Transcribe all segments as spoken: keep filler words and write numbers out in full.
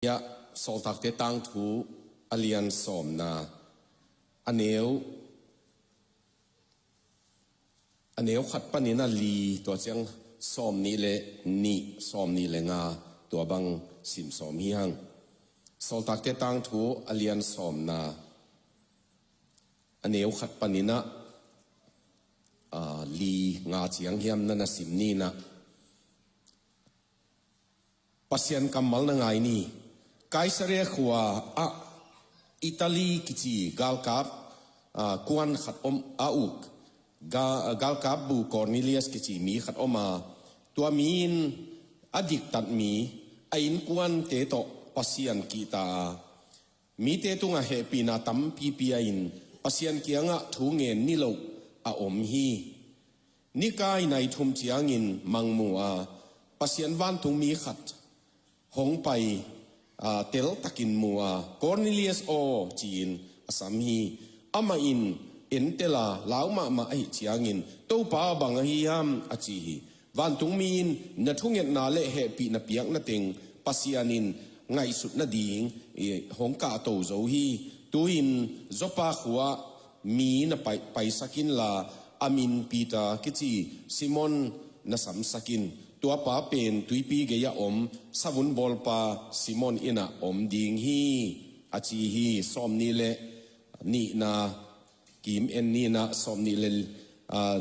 Ia, Sawltakte tangthu a lian sawmna, a neu, a neu khat panin a li, tua ciang sawmnih le nih, sawmnih le nga, tua bang sim sawm hi hang. Sawltakte tangthu a lian sawmna, a neu khat panin a, a, li nga ciang hiam na na sim ni na. Pasian kammal na ngai ni. Kaisaria khua ah Italy kici galkap, a, kuan khat om a uk. Ga-, galkap bu Cornelius kici mi khat om a, tua mi in a diktat mi, a innkuante tawh Pasian kihta a, mite tungah hehpihna tampi pia in Pasian kiangah thu ngen niloh a om hi. Nikai nai thum ciangin mangmu a, Pasian vantungmi khat hong pai, a, teltakin mu a, "Cornelius aw," ci-in a sam hi. Amah in entel a, lau mahmah ahih ciangin, "Topa, bang ahi hiam?" a ci hi. "Vantungmi in na thungetna le hehpihna piakna teng Pasian in ngaihsut nading, eh, hong kahto zo hi. Tu-in Joppa khua mi na pai-, paisak inla, a min Peter kici Simon na samsak in. Tuapa pen tuipi gei-ah om savun bawlpa Simon innah om ding hi," a ci hi. Sawmnih le nihna, kim en ni na, sawmnih le, ah,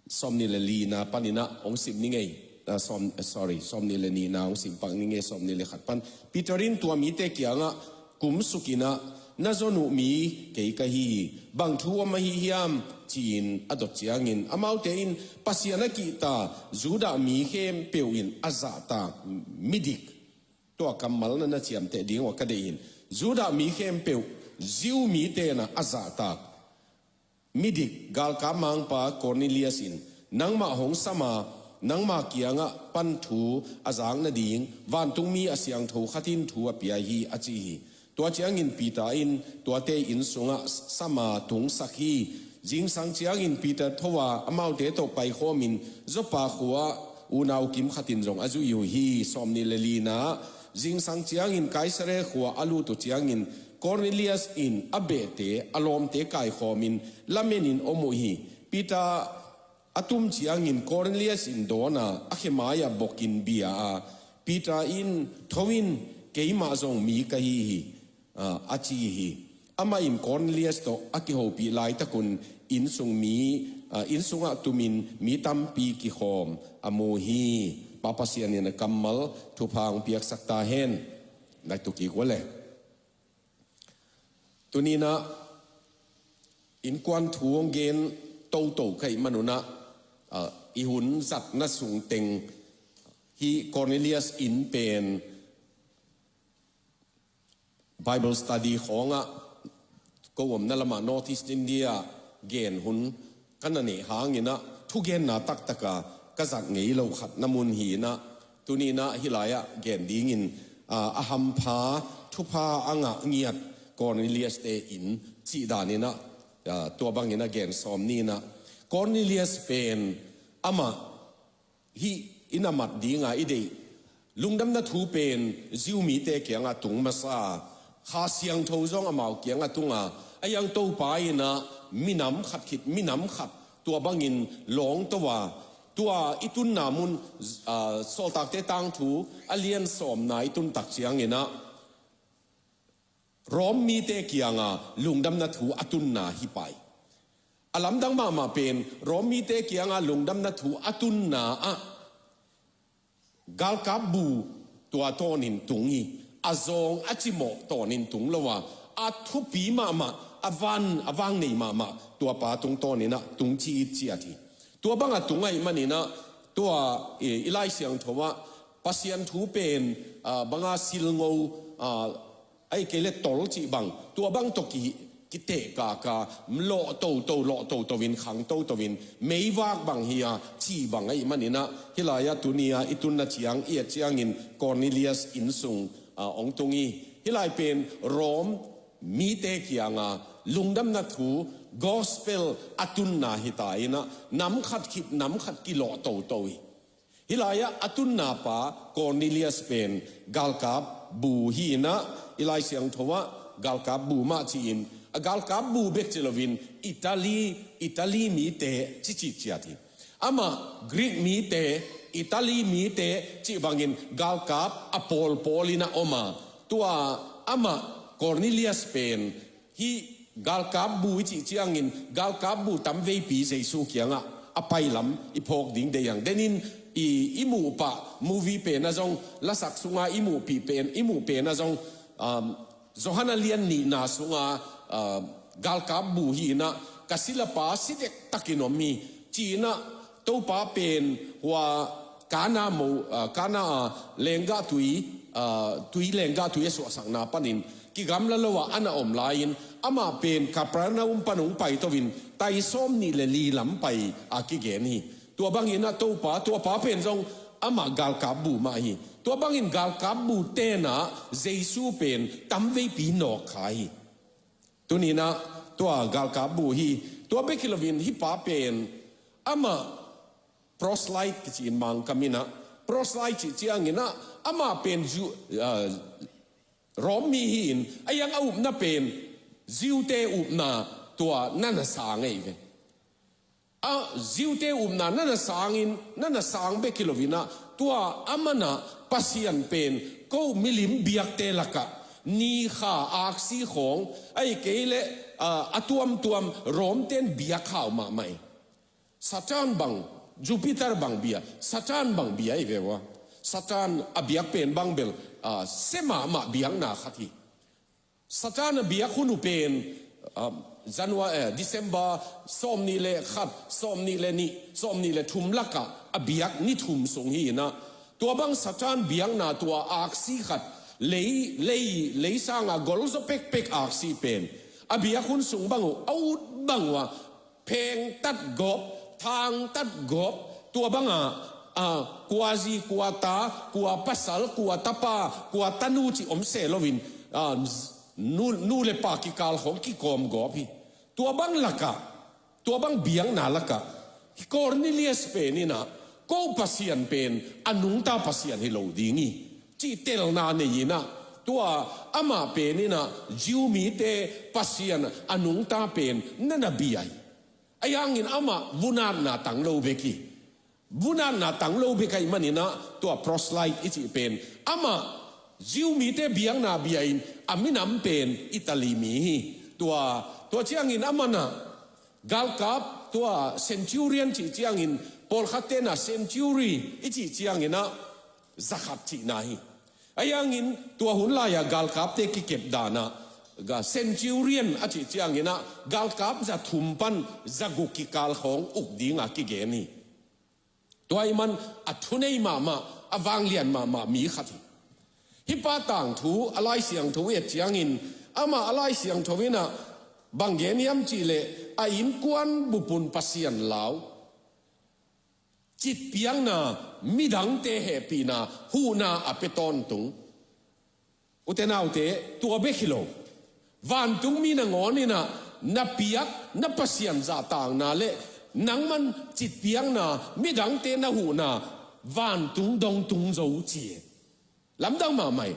sawmnih le lina panin ah hong sim ni ngei. Ah, sawm, sorry, sawmnih le nihna hong sim pak ni ngei, sawmnih le khat pan. Peter in tua mite kiangah kumsuk in ah, "Na zon uh mi kei ka hi hi. Bang thu om ahi hiam?" ci-in a dot ciangin, amaute in, "Pasian a kihta Judah mi khempeuh in a zahtak midik." Tua kammal na na ciamteh ding uh a ka deih in, Judah mi khempeuh, Jew mite na a zahtak midik galkap mangpa Cornelius in nangmah hong sam a, nangmah kiangah pan thu a zak nading vantungmi a siangtho khat in thu a pia hi, a ci hi. Tua ciangin Peter in tuate inn sungah sam a tungsak hi. Zingsang ciangin Peter tho a, amaute tawh paikhawmin Joppa khua unau kim khat in zong a zuih uh hi. Sawmnih le lina, zingsang ciangin Kaisaria khua a lut uh ciangin Cornelius in a behte, a lawmte kaikhawmin lamenin om uh hi. Peter a tum ciangin Cornelius in dawn a, a khe mai-ah bokin bia a, Peter in, "Tho in, keimah zong mi ka hi hi," a, a ci hi. Amah in Cornelius tawh a kihopih laitakun innsung mi, a, innsungah tumin mi tampi kikhawm a mu hi. Pa Pasian in a kammal thupha hong piaksak ta hen. Nai tukik uh le. Tuni-in ah innkuan thu hong gen toto ka hih manun ah, ah, i hun zatna sung teng hih Cornelius inn pen Bible study khawngah ko omna lamah North East India gen hun ka na neih hangin ah thugenna taktaka ka zat ngei loh khat na mun hi-in ah, tuni-in ah hih lai-ah gen dingin, ah, a hampha thupha a ngah ngiat Cornelius-te inn cih danin ah, ah, tua bangin a gen sawm ni-in ah, Cornelius pen amah hih i na mat dinga i deih lungdamna thu pen Jew mite kiangah tung masa a, Kha Siangtho zong amau kiangah tung a, a hiang Topa in ah minam khat khit minam khat tua bangin lawngto a, tua i tunna mun, ah, Sawltakte Tangthu a lian sawmna i tun tak ciangin ah Rom mite kianga lungdamna thu a tunna hi pai. A lamdang mahmah pen Rom mite kianga lungdamna thu a tunna ah galkap bu tua tawnin tung hi. A zawng a cimawh tawnin tung lo a, a thupi mahmah, a van, a vang nei mahmah tua pa tungtawnin ah tung citciat hi. Tua banga tung ahih manin ah tua, eh, i Lai Siangtho ah Pasian thu pen, ah, banga silngo, ah, ahih kei le tol cih bang, tua bang tawh ki, kitehkaka, lawh toto, lawh toto in, khang toto in, meivak bang hi-a, cih bang ahih manin ah, hih lai-ah tuni-a i tunna ciang, i et ciangin Cornelius innsung, ah, hong tung hi. Hih lai pen Rom mite kianga lungdamna thu, gospel a tunna hi ta in ah, nam khat khit nam khat kilawh toto hi. Hih lai-ah a tunna pa Cornelius pen galkap bu hi inah, i Lai Siangtho ah galkap bu mah ci-in, a galkap bu bek ci loin Italy, Italy mite ci cihciat hi. Amah Greek mite, Italy mite cih bangin galkap a pawlpawl inah om a, tua amah Cornelius pen hih galkap bu i cih ciangin, galkap bu tamveipi Jesu kiangah a pailam i phawk ding deih ang. Denin i, i muh pah movie pen a zong, lasak sunga i muhpih pen, i muh pen a zong, um, Johan a lian nihna sunga, um, galkap bu hi inah, ka silapa si dektakin om hi ci inah, Topa pen hua Kana mo, ah, Kana, ah, lenggah tui, ah, tui lenggah tui a suahsakna panin kigamla lo ah a na om lai-in, amah pen Capernaum pan hong paito in tai sawm nih le li lam pai a kigen hi. Tua bangin ah Topa, tua pa pen zong amah galkap bu mah hi. Tua bangin galkap bu tenah Jesu pen tamveipi nawk kha hi. Tuninah tua galkap bu hi. Tua bek hi loin hih pa pen amah proselyte kici-in Mangkam inah, proselyte cih cianginah amah pen Ju-, ah, Rom mi hi-in, a iang a upna pen Jew-te upna tua na na sang ei ve. A Jew-te upna na na sangin, na na sang bek hi loinah, tua a manah Pasian pen ko milim biakte lakah ni kha aksi khawng, ahih kei leh, ah, a tuamtuam Rom-ten biak hau mahmah ei. Satan bang, Jupiter bang bia, Satan bang bia i ve ua. Satan a biak pen bang bel, ah, sia mahmah biakna khat hi. Satan a biak hun uh pen, ah, January, eh, December sawm nih le khat, sawm nih le nih, sawm nih le thum lakah a biak ni thum sung hi inah. Tua bang Satan biakna tua aksi khat, lei, lei, lei sanga golzaw pekpek aksi pen a biak hun sung bang uh a ut bang uh a phengtat gawp, thangtat gawp, tua banga, ah, kua zi, kua ta, kua pasal, kua tapa, kua tanu cih om se loin, ah, nu, nu le pa kikal khawng kikawm gawp hi. Tua bang lakah, tua bang biakna lakah, hih Cornelius pen inah, ko Pasian pen a nungta Pasian hi lo ding hi cih telna nei inah, tua amah pen inah Jew mite Pasian a nungta pen na na bia hi. Ahi hangin amah vunatna tang lo bek hi. Vunatna tang lo bek ahih maninah tua proselyte i cih pen amah Jew mite biakna bia-in a minam pen Italy mi hi. Tua, tua ciangin a manah galkap, tua centurion cih ciangin, pawlkhat tenah century i cih cianginah zakhat cihna hi. Ahi hangin tua hun lai-ah galkapte kikep danah ga-, centurion a cih cianginah galkap za thum pan za guk kikal khawng uk dinga kigen hi. Tua ahih man a thunei mahmah, a vanglian mahmah mi khat hi. Hih pa tangthu a Lai Siangtho i et ciangin, amah a Lai Siangtho inah bang gen hiam cihleh, a innkuan bupun Pasian lau, citpiakna, midangte hehpihna, huhna a pia tawntung. Ute naute, tua bek hi lo. Vantungmi nangawn inah na piak, na Pasian zahtakna le nangman citpiakna, midangte na huhna, vantung dongtung zo ci. Lamdang mahmah hi.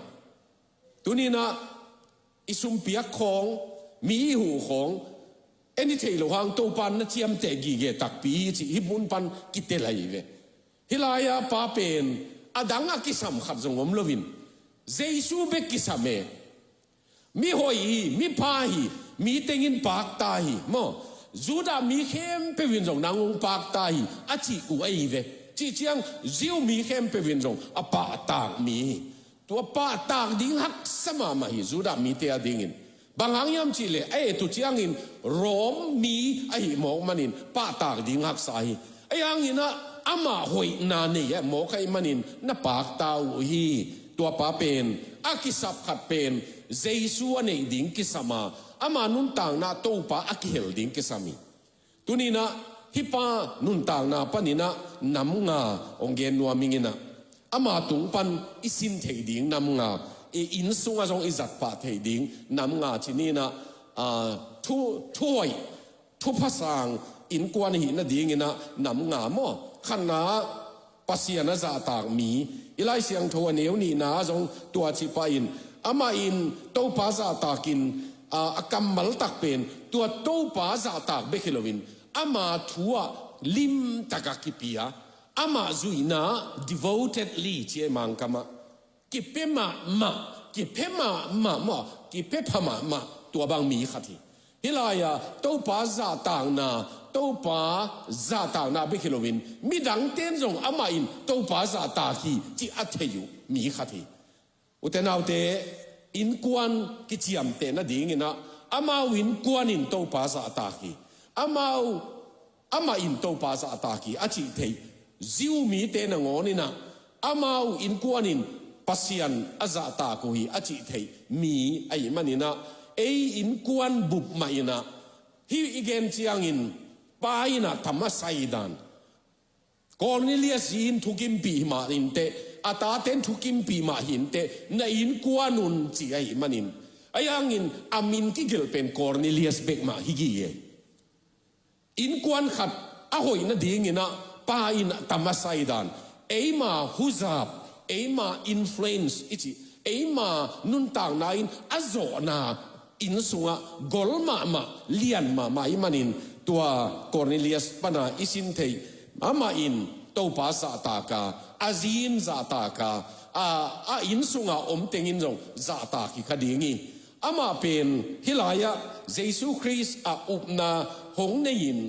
Tuninah i sumpiak khawng, mi i huh khawng, en i theih loh hang Topan na ciamteh gige takpi hi cih hih mun pan kitel ahi ve. Hih lai-a pa pen a dang a kisam khat zong om loin, Jesu bek kisam e. Mihoih hi, mipha hi, mi tengin pakta hi maw. Judah mi khempeuh in zong nang hong pakta hi a cih uh ahi ve. Cih ciang Jew mi khempeuh in zong a pahtak mi hi. Tua pahtak ding haksa mahmah hi Judah mite a dingin. Bang hang hiam cihleh, a et uh ciangin Rom mi ahih mawk manin pahtak ding haksa hi. Ahi hanginah amah hoihna nei a mawk ahih manin na pakta uh hi. Tua pa pen a kisap khat pen Jesu a neih ding kisam a, ama nuntakna Topa a kihel ding kisam hi. Tuninah hih pa nuntakna paninah nam nga hong gen nuam ing inah, ama tung pan i sin theih ding nam nga, i inn sungah zong i zatpah theih ding nam nga ci ninah, ah, thu, thuhoih, thupha sang innkuan ahih nadinginah nam nga maw. Khatna-ah Pasian a zahtak mi, i Lai Siangtho a neu nihna ah zong tua ci pah in, amah in Topa zahtakin, a, a kammal tak pen tua Topa zahtak bek hi loin ama thu ah limtakin kipia, amah zuihna devotedly ci a, Mangkam ah kipia mahmah, kipia mahmah maw, kipia pha mahmah, tua bang mi khat hi. Hih lai-ah Topa zahtakna, Topa zahtakna bek hi loin midangte in zong amah in Topa zahtak hi cih a thei uh mi khat hi. Ute naute, innkuan kiciamteh nadingin ah amau innkuan in Topa zahtak hi. Amau, amah in Topa zahtak hi a cih theih Jew mite nangawn in ah amau innkuan in Pasian a zahtak uh hi a cih theih mi ahih manin ah, ei innkuan bup mah in ah, hih i gen ciangin pa in ah tam a sai dan, Cornelius zi in thukimpih mah hi inteh, a tate in thukimpih mah hi inteh, na innkuan un ci ahih manin, ahi hangin a min kigelh pen Cornelius bek mah hi gige. Innkuan khat a hoih nadingin ah pa in ah tam a sai dan, eima huzap, eima influence i cih, eima nuntakna in a zawhna inn sungah gol mahmah, lian mahmah ahih manin, tua Cornelius pana i sin theih, amah in Topa zahtak a, a zi in zahtak a, a, a inn sunga om teng in zong zahtak hi kha ding hi. Amah pen hih lai-ah Jesu Khrist a upna hong nei-in,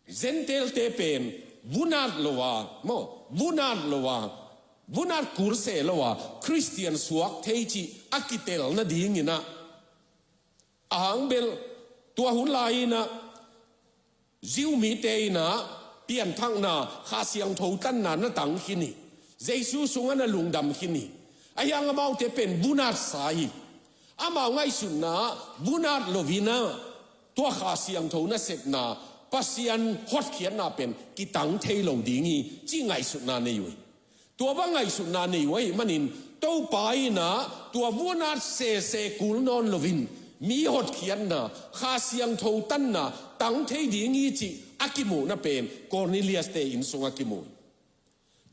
Gentile-te pen vunat lo a, maw, vunat lo a, vunat kul se lo a Khristian suak thei cih a kitel nadingin ah, a hang bel tua hun lai-in ah Jew mite in ah pianthakna, Kha Siangtho tanna na tang khin hi. Jesu sungah na lungdam khin hi. Ahi hang amaute pen vunatsa hi. Amau ngaihsutna ah vunat loin ah tua Kha Siangtho nasepna, Pasian hotkhiatna pen kitang thei lo ding hi cih ngaihsutna nei uh hi. Tua bang ngaihsutna nei uh ahih manin, Topa in ah tua vunat sese kul nawn loin mi hotkhiatna, Kha Siangtho tanna tang thei ding hi cih a kimuhna pen Cornelius-te inn sungah kimu hi.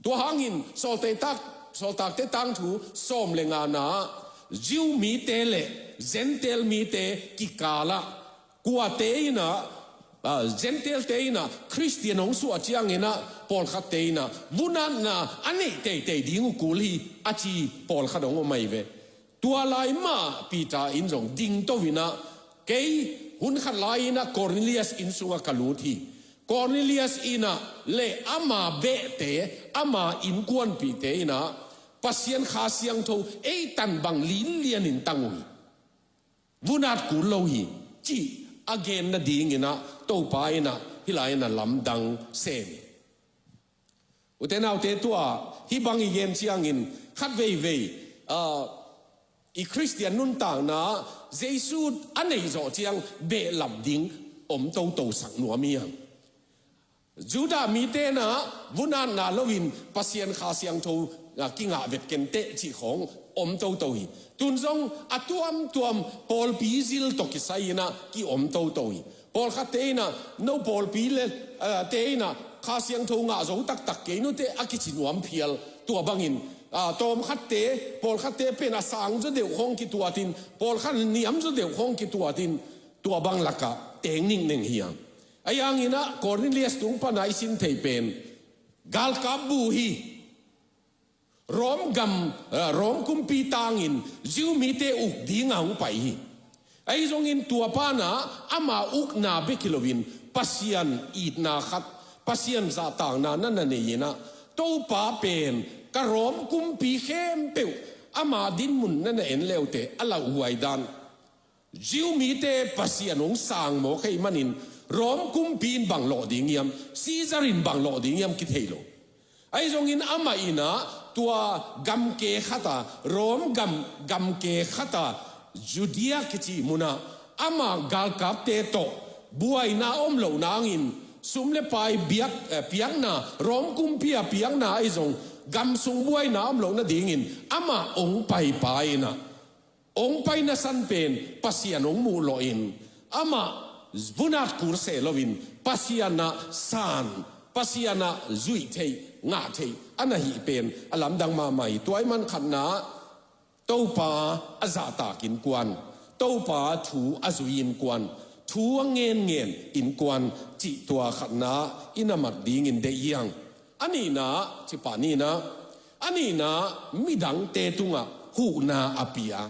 Tua hangin Sawltak, Sawltakte tangthu sawm le ngana ah Jew mite le Gentile mite kikalah kuate in ah, ah, Gentile-te in ah Khristian hong suah ciangin ah pawlkhatte in ah vunatna a neih teitei ding uh kul hi a ci pawlkhat hong om ahi ve. Tua lai mah Peter in zong dingto in ah, kei hun khat lai-in ah Cornelius inn sungah ka lut hi. Cornelius in ah le ama behte, ama innkuanpihte in ah Pasian Kha Siangtho ei tan bang linlianin tang uh hi. Vunat kul lo hi cih a gen nadingin ah Topa in ah hih lai-in ah lamdang sem hi. Ute naute, tua hih bang i gen ciangin khat veivei, ah, i Khristian nuntakna ah Jesu a neih zawh ciang behlap ding om toto sak nuam hi hang. Judah mite in ah vunatna loin Pasian Kha Siangtho, ah, kingah vet kenteh cih khawng om toto hi. Tun zong a tuamtuam pawlpi zil tawh kisai in ah ki-om toto hi. Pawlkhatte in ah no pawlpi le, ah, te in ah Kha Siangtho ngah zo taktak kei nuteh a kici nuam phial. Tua bangin, ah, tawmkhatte, pawlkhatte pen a sang zaw deuh khawng kituatin, pawlkhat niam zaw deuh khawng kituatin, tua bang lakah teng ningneng hi hang. Ahi hangin ah Cornelius tung pana i sin thei pen galkap bu hi. Rom gam, eh, Rom kumpi tangin Jew mite uk dinga hong pai hi. Ahi zongin tua pana ama ukna bek hi loin Pasian itna khat, Pasian zahtakna na na nei in ah, Topa pen ka Rom kumpi khempeuh ama dinmun na na en le uh teh a lauhuai dan. Jew mite Pasian hong sang mawk ahih manin Rom kumpi in bang lawh ding hiam, Caesar in bang lawh ding hiam kithei lo. Ahi zongin amah in ah tua gamke khat ah, Rom gam, gamke khat ah, Judea kici munah ama galkapte tawh buaina om loh nangin sum le pai biak, eh, piakna, Rom kumpi a piakna ahi zong gam sung buaina om loh nadingin amah hong paipa in ah, hong paina san pen Pasian hong muh lawhin, amah vunat kul se loin Pasian ah san, Pasian ah zuih theih, ngah theih a na hih pen a lamdang mahmah hi. Tua ahih man khatna, Topa a zahtak innkuan, Topa thu a zui innkuan, thu a ngenngen innkuan cih tua khatna i na mat dingin deih hi hang. A nihna, cipah nihna, a nihna, midangte tungah huhna a pia,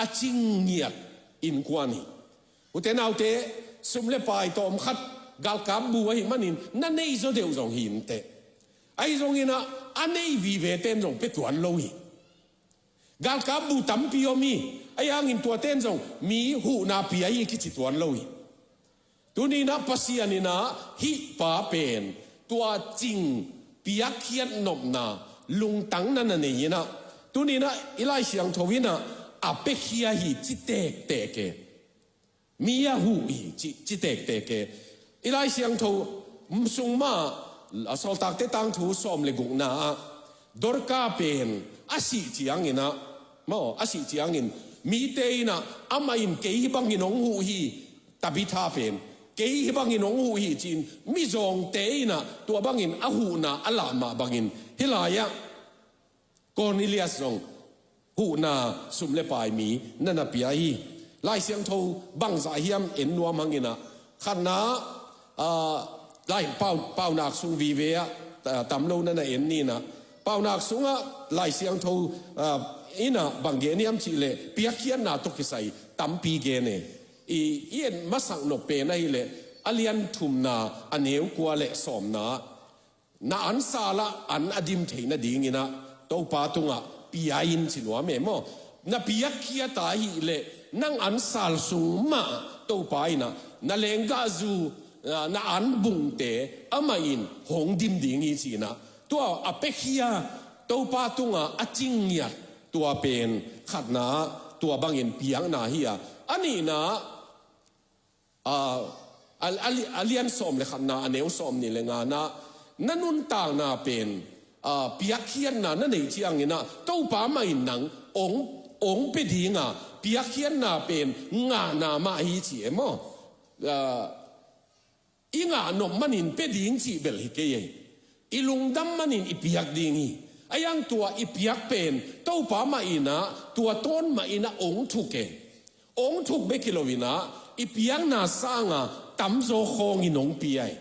a cing ngiat innkuan hi. Ute naute, sum le pai tawm khat galkap bu ahih manin na nei zaw deuh zong hi inteh. Ahi zongin ah, a nei vivete in zong pia tuan lo hi. Galkap bu tampi om hi. Ahi hangin tuate in zong mi huhna pia hi kici tuan lo hi. Tuni-in ah Pasian in ah hih pa pen tua cing piakkhiat nopna lungtang na na nei in ah, tuni-in ah i Lai Siangtho in ah a piakhia hi ci tektek e. Mi a huh hi ci, ci tektek e. I Lai Siangtho sung mah, a Sawltakte tangthu sawm le gukna ah Dorka pen a sih ciangin ah, maw, a sih ciangin mite in ah, amah in kei hih bangin hong huh hi, Tabitha pen kei hih bangin hong huh hi ci-in mizawngte in ah tua bangin a huhna a lah mah bangin hih lai-ah Cornelius zong huhna sum le pai mi na na pia hi. Lai Siangtho bangzah hiam en nuam hang in ah, khatna, ah, Lai Pau, Paunak sung vive ah, ah, tam lo na na en ni in ah, Paunak sungah Lai Siangtho, ah, in ah bang gen hiam cih leh piakkhiatna tawh kisai tampi gen e. I, i en masak nop pen ahih leh a lian thumna a neu kua le sawmna, na ansal ah an a dim theih nadingin ah Topa tungah pia in ci nuam e maw. Na piakkhia ta ahih leh nang ansal sung mah Topa in ah na lenggahzu, ah, na an bungte amah in hong dim ding hi ci-in ah, tua a piakhia Topa tungah a cing ngiat tua pen khatna, tua bangin piakna hi a. A nihna, a, a, a, a lian sawm le khatna, a neu sawm nih le ngana, na nuntakna pen, a, piakkhiatna na neih ciangin ah Topa mah in nang ong, ong pia ding a, piakkhiatna pen ngahna mah hi ci e maw. A, i ngah nop manin pia ding cih bel hi kei e. I lungdam manin i piak ding hi. Ahi hang tua i piak pen Topa mah in ah, tua tawn mah in ah ong thuk e. Ong thuk bek hi lo in ah, i piakna sanga tamzaw khawngin ong pia e.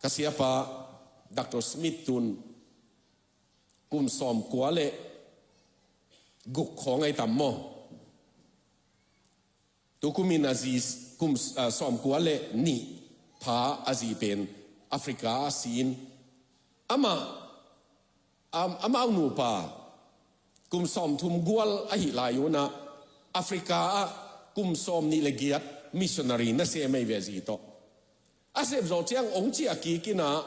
Ka siapa Doctor Smith tun kum sawmkua le guk khawng ahi tam maw. Tukumin a zi kum, ah, sawmkua le nih pha a zi pen Africa a si in. Amah, am-, amau nupa kum sawmthum gual ahih lai un ah Africa ah kum sawmnih le giat missionary na sem ahi ve, a zi tawh. A sep zawh ciang ong ciah kik in ah,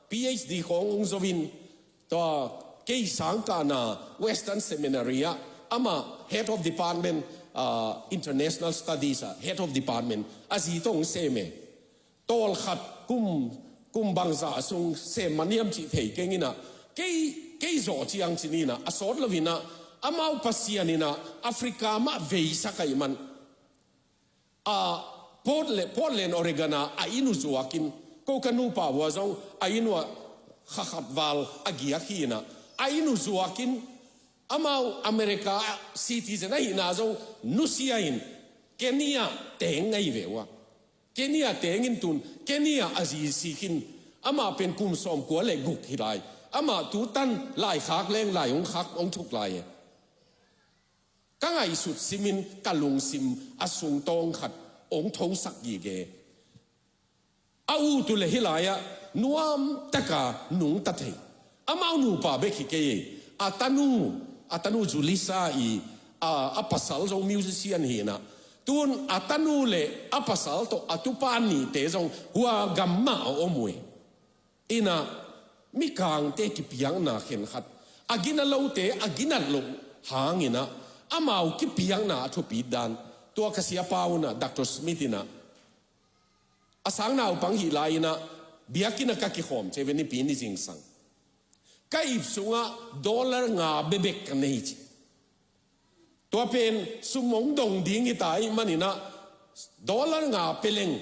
PhD khawng ong zo in, tua kei sangkahna Western Seminary ah, amah Head of Department, ah, International Studies ah Head of Department, a zi tawh ong sem e. Tawlkhat kum, kum bangzah sung sem man hiam cih thei keng in ah, kei, kei zawh ciang ci-in ah, a sawt lo in ah, amau Pasian in ah Africa mah veisak ahih man. A, Portla-, Portland, Oregon ah a inn uh zuakin, ko ka nupa uh a zong a inn uh ah kha khat val a giak hi in ah, a inn uh zuakin, amau America citizen ahihna zong nusia in, Kenya teng ahi ve uh a. Kenya teng in tun, Kenya a zi sik in, amah pen kum sawmkua le guk hi lai. Amah tutan laikhak leng lai ong khak, ong thuk lai e. Ka ngaihsut simin ka lungsim a sungtawng khat ong thosak gige. A ut uh le hih lai-ah nuam taka nungta thei. Amau nupa bek hi kei. A tanu, a tanu Julissa i, a, a pasal zong musician hi in ah. Tun a tanu le a pasal tawh a tupa nihte zong hua gam mah a om uh e. In ah, mikangte kipiakna khenkhat, a gina lote a ginat loh hangin ah, amau kipiakna a thupit dan. Tua ka siapa un ah, Doctor Smith in ah, a sang naupang hih lai-in ah, biakinn ah ka kikhawm ci ve, Nipi ni zingsang. Ka ip sungah dollar nga bebek ka nei ci. Tua pen sum hong dong ding hi ta ahih manin ah, dollar nga pia leng,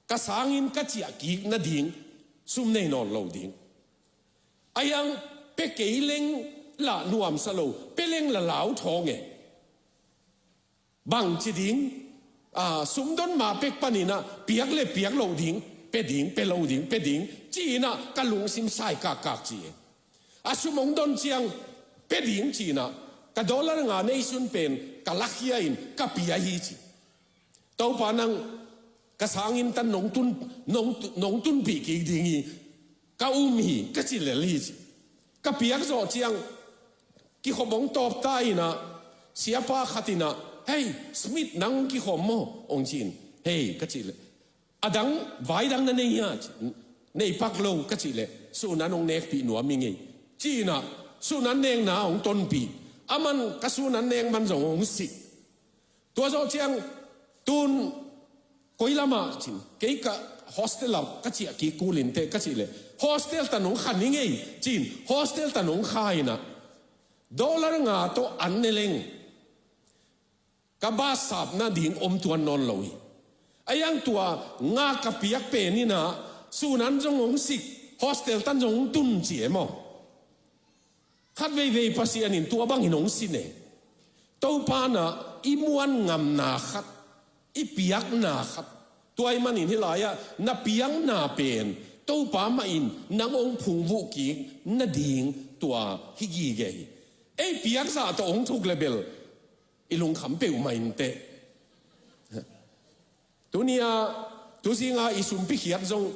Ka sangin ka ciah kik nading sum nei nawn lo ding. A hiang pe kei leng la nuamsa lo, pe leng la lau thawng e. Bang ci ding, a, sumdon ma pek paninah piak le piak lo ding, pe ding, pe lo ding, pe ding, ci-inah ka lungsim sai kakkak ci e. A sum hong don ciang pe ding ci-inah ka dollar nga nei sun pen ka lakhia in ka pia hi ci. Topa nang ka sangin tan nong tun, nong, nong tunpih kik ding hi, ka um hi, ka ci lel hi ci. Ka piak zawh ciang kikhop hong tawp ta inah siapa khat inah, "Hei, Smith, nang hong kikhawm maw?" hong ci-in, "Hei," ka cih leh, "A dang, vai dang na nei hia?" ci. "Nei pak lo," ka cih leh, "Sunan hong nekpih nuam hi ngei," ci-inah sunan nekna hong tonpih. Aman ka sunan nek man zong hong sik. Tua zawh ciang tun koi lamah cin, "Kei ka hostel ah ka ciah kik kul inteh," ka cih leh, "Hostel tan hong khan hi ngei," ci-in hostel tan hong kha inah dollar nga tawh an ne leng ka bus sap nading om tuan nawn lo hi. A hiang tua nga ka piak pen inah sunan zong hong sik, hostel tan zong hong tun ci e maw? Khat veivei Pasian in tua bangin hong sin e. Topa nah i muan ngamna khat, i piakna khat, tua ahih manin hih lai-ah na piakna pen Topa mah in nang hong phungvuh kik nading tua hi gige hi. Ei piakzah tawh hong thuk le bel i lungkham peuhmah inteh. Tuni-a, tuzinga i sumpi khiat zong,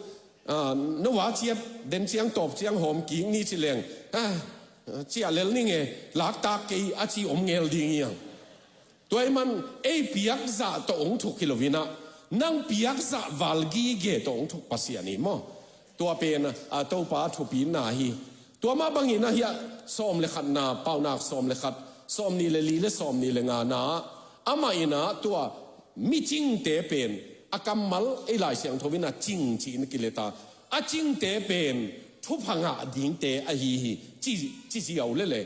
a, no va ciat den ciang tawp ciang hawm kik ni ci leng, a, ciah lel ning e, laktak kei a ci om ngel ding hiang. Tua ahih man ei piakzah tawh hong thuk hi lo inah nang piakzah val gige tawh hong thuk Pasian hi maw? Tua pen, a, Topa thupina hi. Tua mah bangin ah hiah sawm le khatna, Paunak sawm le khat, sawm nih le li le sawm nih le ngana ah, amah inah tua micingte pen a kammal ei Lai Siangtho inah cing ci-in kileta. A cingte pen thupha ngah dingte ahi hi, ci, ci ziau lele.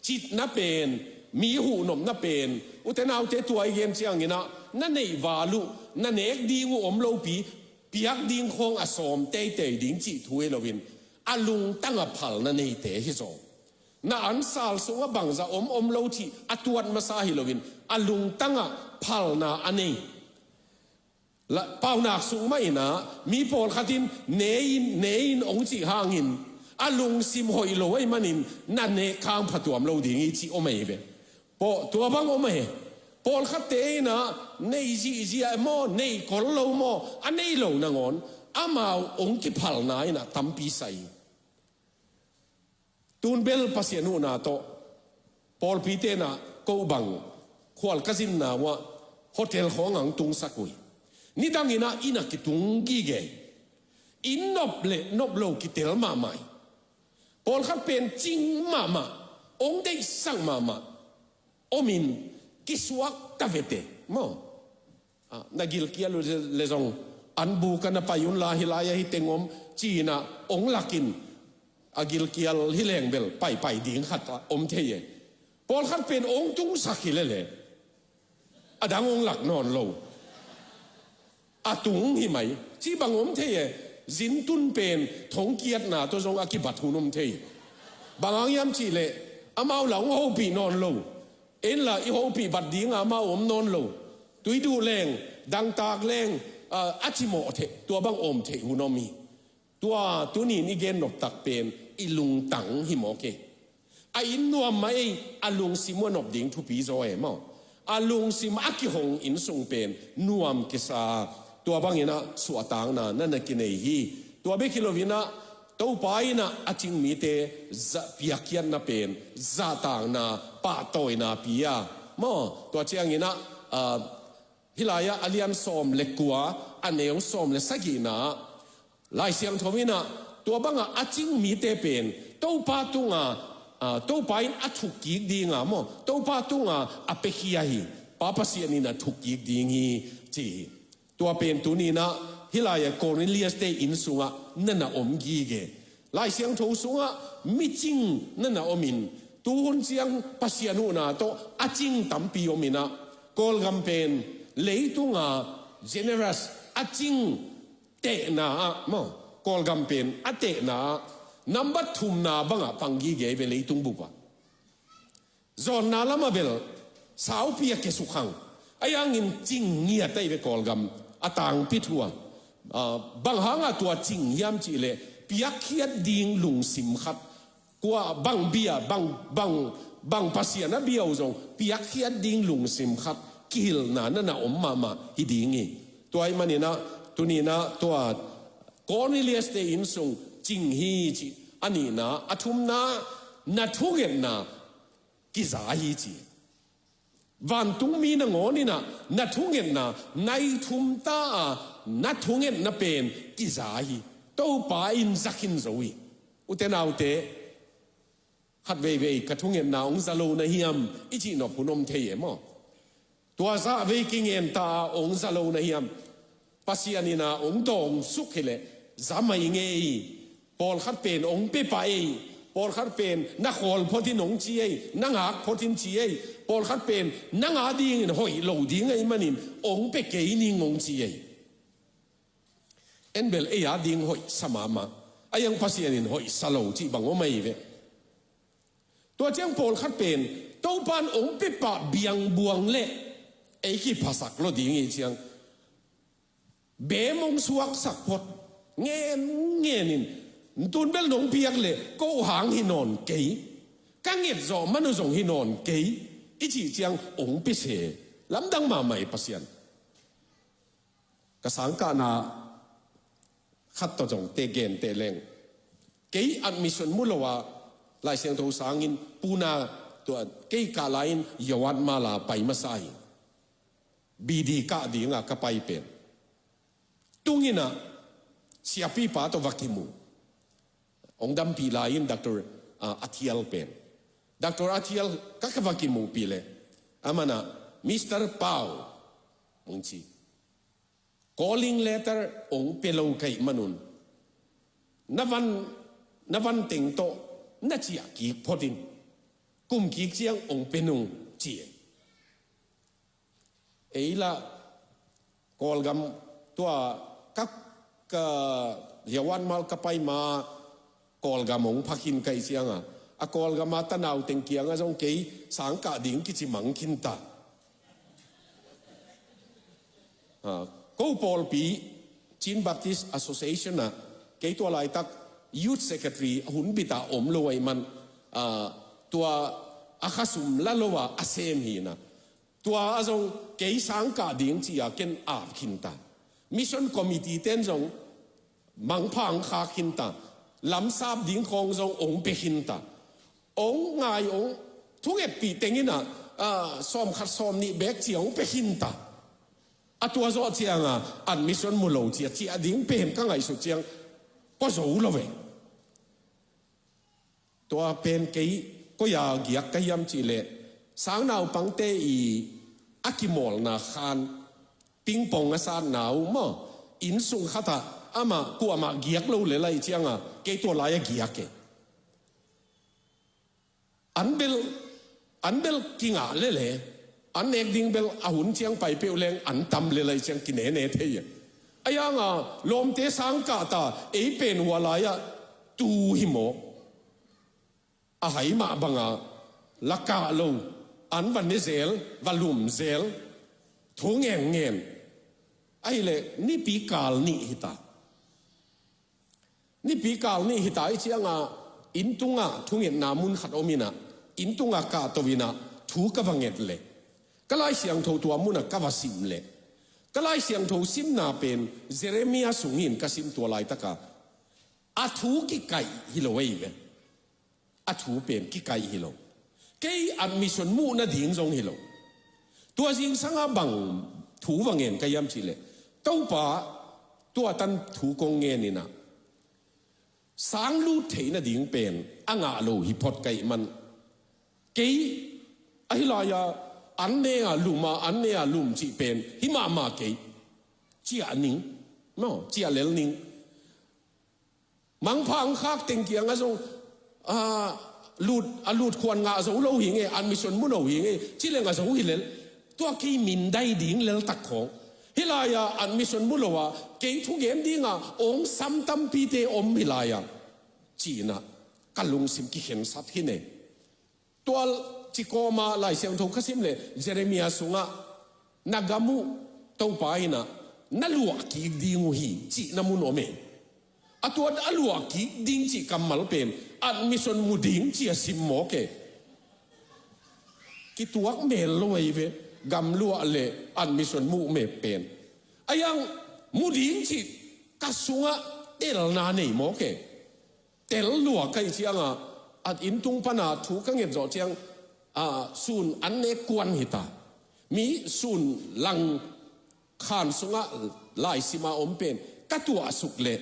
Citna pen, mi huhnopna pen, ute naute, tua i gen cianginah na neih val uh, na nek ding uh om lopi, piak ding khawng a sawm teitei ding cih thu hi loin, a lungtangah phalna neite hi zaw. Na ansal sungah bangzah om om lo cih a tuat masa hi loin, a lungtangah phalna a nei. La, Paunak sung mah inah mi pawlkhat in ne in, ne in hong cih hangin a lungsim hoih lo ahih manin na nek khang phatuam lo ding hi cih om ahi ve. Paw, tua bang om ahi. Pawlkhatte inah nei zihziah maw, nei kol lo maw, a nei lo nangawn amau hong kiphalna inah tampi sa hi. Tun bel Pasian huhna tawh pawlpi tenah ko bang khual ka zinna uh ah hotel khawng ah hong tungsak uh hi. Nidang inah inn ah kitung gige hi. Inn nop le nop lo kitel mahmah hi. Pawlkhat pen cing mahmah, hong deihsak mahmah omin kisuak ta vete maw? Ah, na gilkial uh le zong an buk ah na pai unla, hih lai-ah hih teng om ci-inah hong lakin a gilkial hi leng bel paipai ding khat om thei e. Pawlkhat pen hong tungsak hi lele a dang hong lak nawn lo. A tung hi mai. Cih bang om thei e. Zintun pen thongkiatna tawh zong a kibat hun om thei. Bang hang hiam cihleh amau la hong hopih nawn lo. Ei la i hopih bat dinga amau om nawn lo. Tui duh leng, dangtak leng, a, a cimawh theh, tua bang om thei hun om hi. Tua tunin i gen noptak pen i lungtang hi mawk e. A inn nuam mah ei, a lungsim uh a nop ding thupi zaw e maw? A lungsim a kihong inn sung pen nuam kisa, tua banginah suahtakna na na kinei hi. Tua bek hi loinah Topa inah a cing mite za, piakkhiatna pen zahtakna, pahtawina pia maw? Tua cianginah, ah, hih lai-ah a lian sawm le kua, a neu sawm le sagihna ah Lai Siangtho inah tua bangah a cing mite pen Topa tunga, ah, Topa in a thukkik dinga maw, Topa tunga a piakhia hi. Pa Pasian in a thukkik ding hi, ci hi. Tua pen tuninah hih lai-ah Cornelius-te inn sungah na na om gige. Lai Siangtho sungah micing na na omin, tuhun ciang Pasian huhna tawh a cing tampi ominah, Kawlgam pen leitunga generous, a cing, tehna ah maw, Kawlgam pen a tehna ah nambat thumna bangah pang gige ve leitung bup ah. Zawnna lamah bel saupi a kiasuk hang. Ahi hangin cing ngiat ahi ve Kawlgam a tangpi thu ah. Aa, bang hangah tua cing hiam cihleh piakkhiat ding lungsim khat. Kua bang bia, bang, bang, bang Pasian a bia uh zong piakkhiat ding lungsim khat kihilhna na na om mahmah hi ding hi. Tua ahih maninah tuninah tua Cornelius te innsung cing hi ci. A nihna, a thumna, na thungetna kiza hi ci. Vantungmi nangawninah na thungetna nai thum ta a, na thungetna pen kiza hi. Topa in za khin zo hi. Ute naute, khatveivei ka thungetna hong za lo na hiam i cihnop hun om thei e maw? Tua zah vei kingen ta a hong za lo na hiam? Pasian in a hong dawngsuk hileh za mai ngei. Pawlkhat pen hong pepah ei. Pawlkhat pen na khawl photin hong ci ei, na ngak photin ci ei. Pawlkhat pen nang a dingin hoih lo ding ahih manin hong pe kei ning hong ci ei. En bel ei a ding hoihsa mahmah, a iang Pasian in hoihsa lo cih bang om ahi ve. Tua ciang pawlkhat pen Topan hong pepah biangbuang leh ei kiphasak lo ding hi ciang, bem hong suaksak phot, ngen ngenin, tun bel nong piak leh ko hang hi nawn kei, ka nget zawh man uh zong hi nawn kei, i cih ciang hong pese. Lamdang mahmah hi Pasian. Ka sangkahna khat tawh zong te gen teh leng, kei admission mu lo a Lai Siangtho sangin Pune tua kei kah lai-in Yawatmala pai masa hi. B D kah dinga ka pai pen tunginah siapipa tawh va kimu. Hong dampih lai-in Doctor, ah, Athial pen, Doctor Athial ka ka va kimuhpih leh, amanah Mister Pau hong ci. Calling letter hong pe lo ka hih manun, na van, na van teng tawh na ciah kik photin, kum kik ciang hong pe nung ci. Ei lah Kawlgam tua ka, ka Yawatmala ka pai ma Kawlgam hong pha khin ka hih cianga, a Kawlgama tanau teng kianga zong kei sangkah ding kici mang khin ta. Ah, ko pawlpi Chin Baptist Association ah kei tua laitak Youth Secretary a hun bitah om lo ahih man, ah, tua a khasum la lo a a sem hi na. Tua a zong kei sangkah ding ci-a ken ap khin ta. Mission Committee ten zong mangpha hong khak khin ta. Lamsap ding khawng zong hong pe khin ta. Hong ngai hong thungetpih tenginah, ah, sawmkhat sawmnih bek ci-a hong pe khin ta. A tua zawh cianga admission mu lo ci-a ciah ding pen ka ngaihsut ciang kua zo lo ve. Tua pen kei koi-a giak ka hiam cihleh, sangnaupangte i a kimawlna khan pingpong a satna uh maw, innsung khatah amah kuamah giak lo lel ahih cianga kei tua lai-a giak e. An bel, an bel kingah lele, an nek ding bel a hun ciang pai peuh leng an tam lel ahih ciang kinene thei e. A ianga lawmte sangkah ta, ei pen hua lai-ah tu hi maw? A hai mah banga la kah lo, an va ne zel, va lum zel, thu ngen ngen. Ahileh nipi kal nih hita. Nipi kal nih hita ahih cianga inn tungah thungetna mun khat om inah, inn tungah kahto inah thu ka va nget leh, ka Lai Siangtho tua munah ka va sim leh, ka Lai Siangtho simna pen Jeremiah sung hi-in ka sim tua laitaka, a thu kikaih hi lo ahi ve. A thu pen kikaih hi lo. Kei admission muh nading zong hi lo. Tua zingsanga bang thu va ngen ka hiam cihleh, Topa tua tan thu kong ngen inah, sang lut theih nading pen a ngah lo hi phot ka hih man. Kei ahi lai-a an ne-a lum a, an ne-a lum cih pen hi mahmah kei. Ciah ning, no, ciah lel ning. Mangpha hong khak teng kiangah zong, ah, lut, a lut khuan ngah zo lo hi nge, admission mu lo hi nge, ci leng a zo hi lel. Tua kei mindai ding lel tak khawng. Hih lai-ah admission mu lo-a kei thugen dinga ong sam tampite om hih lai-ah, ci-inah ka lungsim kikhensat hi ne. Tua cikawma Lai Siangtho ka sim leh Jeremiah sungah na gam uh Topa inah na luah kik ding uh hi cihna mun om e. A tua a luah kik ding cih kammal pen admission mu ding ci a sim mawk e. Kituak mel lo ahi ve, gam luah le admission mu me pen. A yang mu ding cih ka sungah telna nei mawk e. Tel lua ka hih cianga, a inntung pana thu ka nget zawh ciang, a, sun an nek kuan hita. Mi sun lang khan sungah laisima om pen ka tuahsuk leh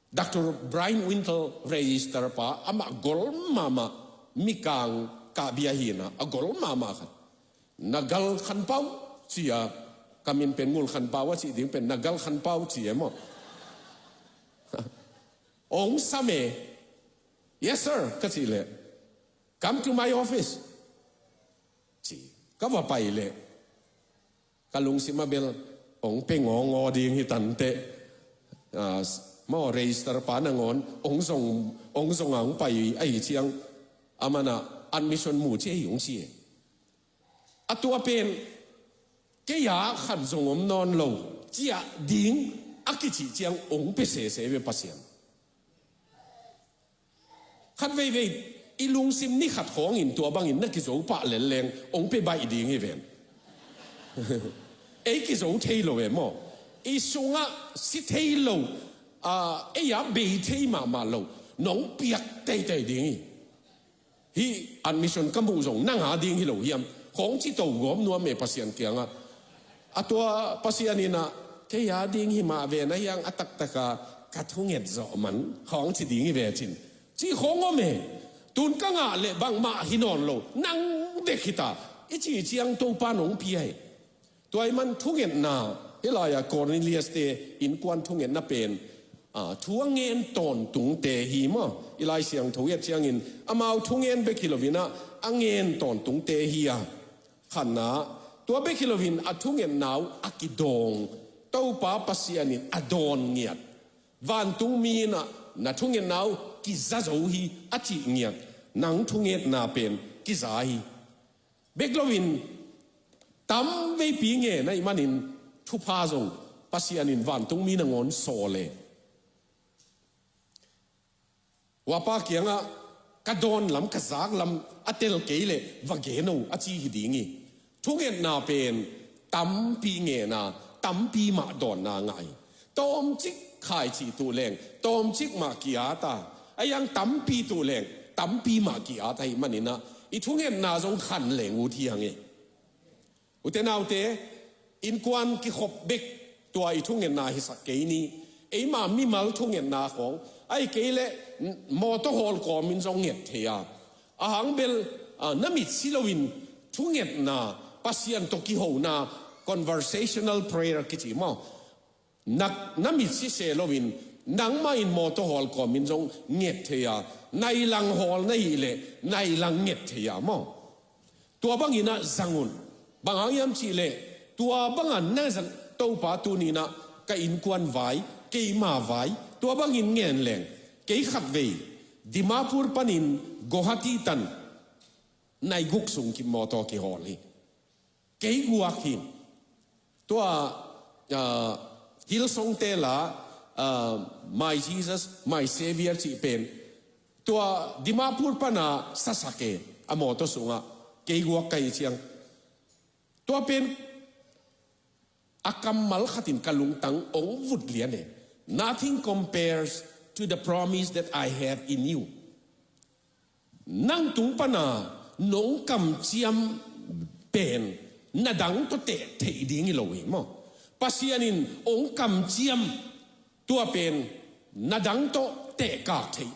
Doctor Brian Wintle register pa amah gol mahmah, mikang kahbia hina a gol mahmah khat. Na gal khanpau cia, ka min pen ngul khanpau a cih ding pen na gal khanpau cia maw? Ong sam e. Yes sir, ka cih leh, come to my office, ci. Ka va pai leh ka lungsim a bel ong pe ngawngaw ding hi tanteh. Ah, maw, register pa nangawn ong zong, ong zong a ong pai ahi ciang, a mana admission mu ci ei ong ci e. A tua pen kei a khat zong om nawn lo ciah ding a kicih ciang ong pe sese ve Pasian. Khat veivei i lungsim ni khat khawngin tua bangin na kizo pah lelleng ong pe baih ding hi ven. Ei kizo thei lo e maw? I sungah si thei lo, a, ei a bei thei mahmah lo nong piak teitei ding hi. Hih admission ka muh zong nang a ding hi lo hiam? Khawng ci to gawm nuam e Pasian kiangah. A tua Pasian inah kei a ding hi mah ve na hiang a taktaka ka thunget zawh man khawng ci ding hi ve cin. Ci khawng om e. Tun ka ngah leh bangmah hi nawn lo. Nang dek hita. I ci ciang Topa nong pia hi. Tua ahih man thungetna, hih lai-ah Cornelius te innkuan thungetna pen, a, thu a ngen tawntungte hi maw? I Lai Siangtho i et ciangin amau thungen bek hi loinah a ngen tawntungte hi a. Khatna, tua bek hi loin a thungetna uh a kidawng, Topa Pasian in a dawn ngiat. Vantungmi inah na thungetna uh kiza zo hi a cih ngiat. Nang thungetna pen kiza hi. Bek loin tam veipi ngen ahih manin thupha zong Pasian in vantungmi nangawn sawl e. Uapa kiangah ka dawn lam, ka zak lam a tel kei leh va gen o a ci hi ding hi. Thungetna pen tampi ngen a, tampi mah dawnna ngah hi. Tawmcik khaici tuh leng tawmcik mah ki-at a, a yang tampi tuh leng tampi mah ki-at ahih maninah i thungetna zong khan leng ut hi hang e. Ute naute, innkuan kikhop bek tua i thungetna hisak kei ni. Eima mimal thungetna khawng ahih kei leh mawtaw hawl kawmin zong nget thei a, a hang bel, a, na mitsi loin thungetna, Pasian tawh kihona, conversational prayer kici maw? Na, na mitsi se loin nangmah in mawtaw hawl kawmin zong nget thei a, nailang hawl na hih leh nailang nget thei a maw? Tua banginah zang un. Bang hang hiam cihleh tua banga na zang, Topa tuninah ka innkuan vai, keima vai, tua bangin ngen leng. Kei khatvei Dimapur panin Guwahati tan nai guk sung kim mawtaw kihawl hi. Kei guak hi. Tua, ah, Hillsong te la, ah, My Jesus, My Savior cih pen tua Dimapur pana sasak e, a mawtaw sungah kei guak ka hi ciang. Tua pen a kammal khatin ka lungtang ong vut lian e. Nothing compares to the promise that I have in you. Nang tung pana nong kamciam pen na dang tawh teh theih ding hi lo hi maw? Pasian in ong kamciam tua pen na dang tawh tehkak theih,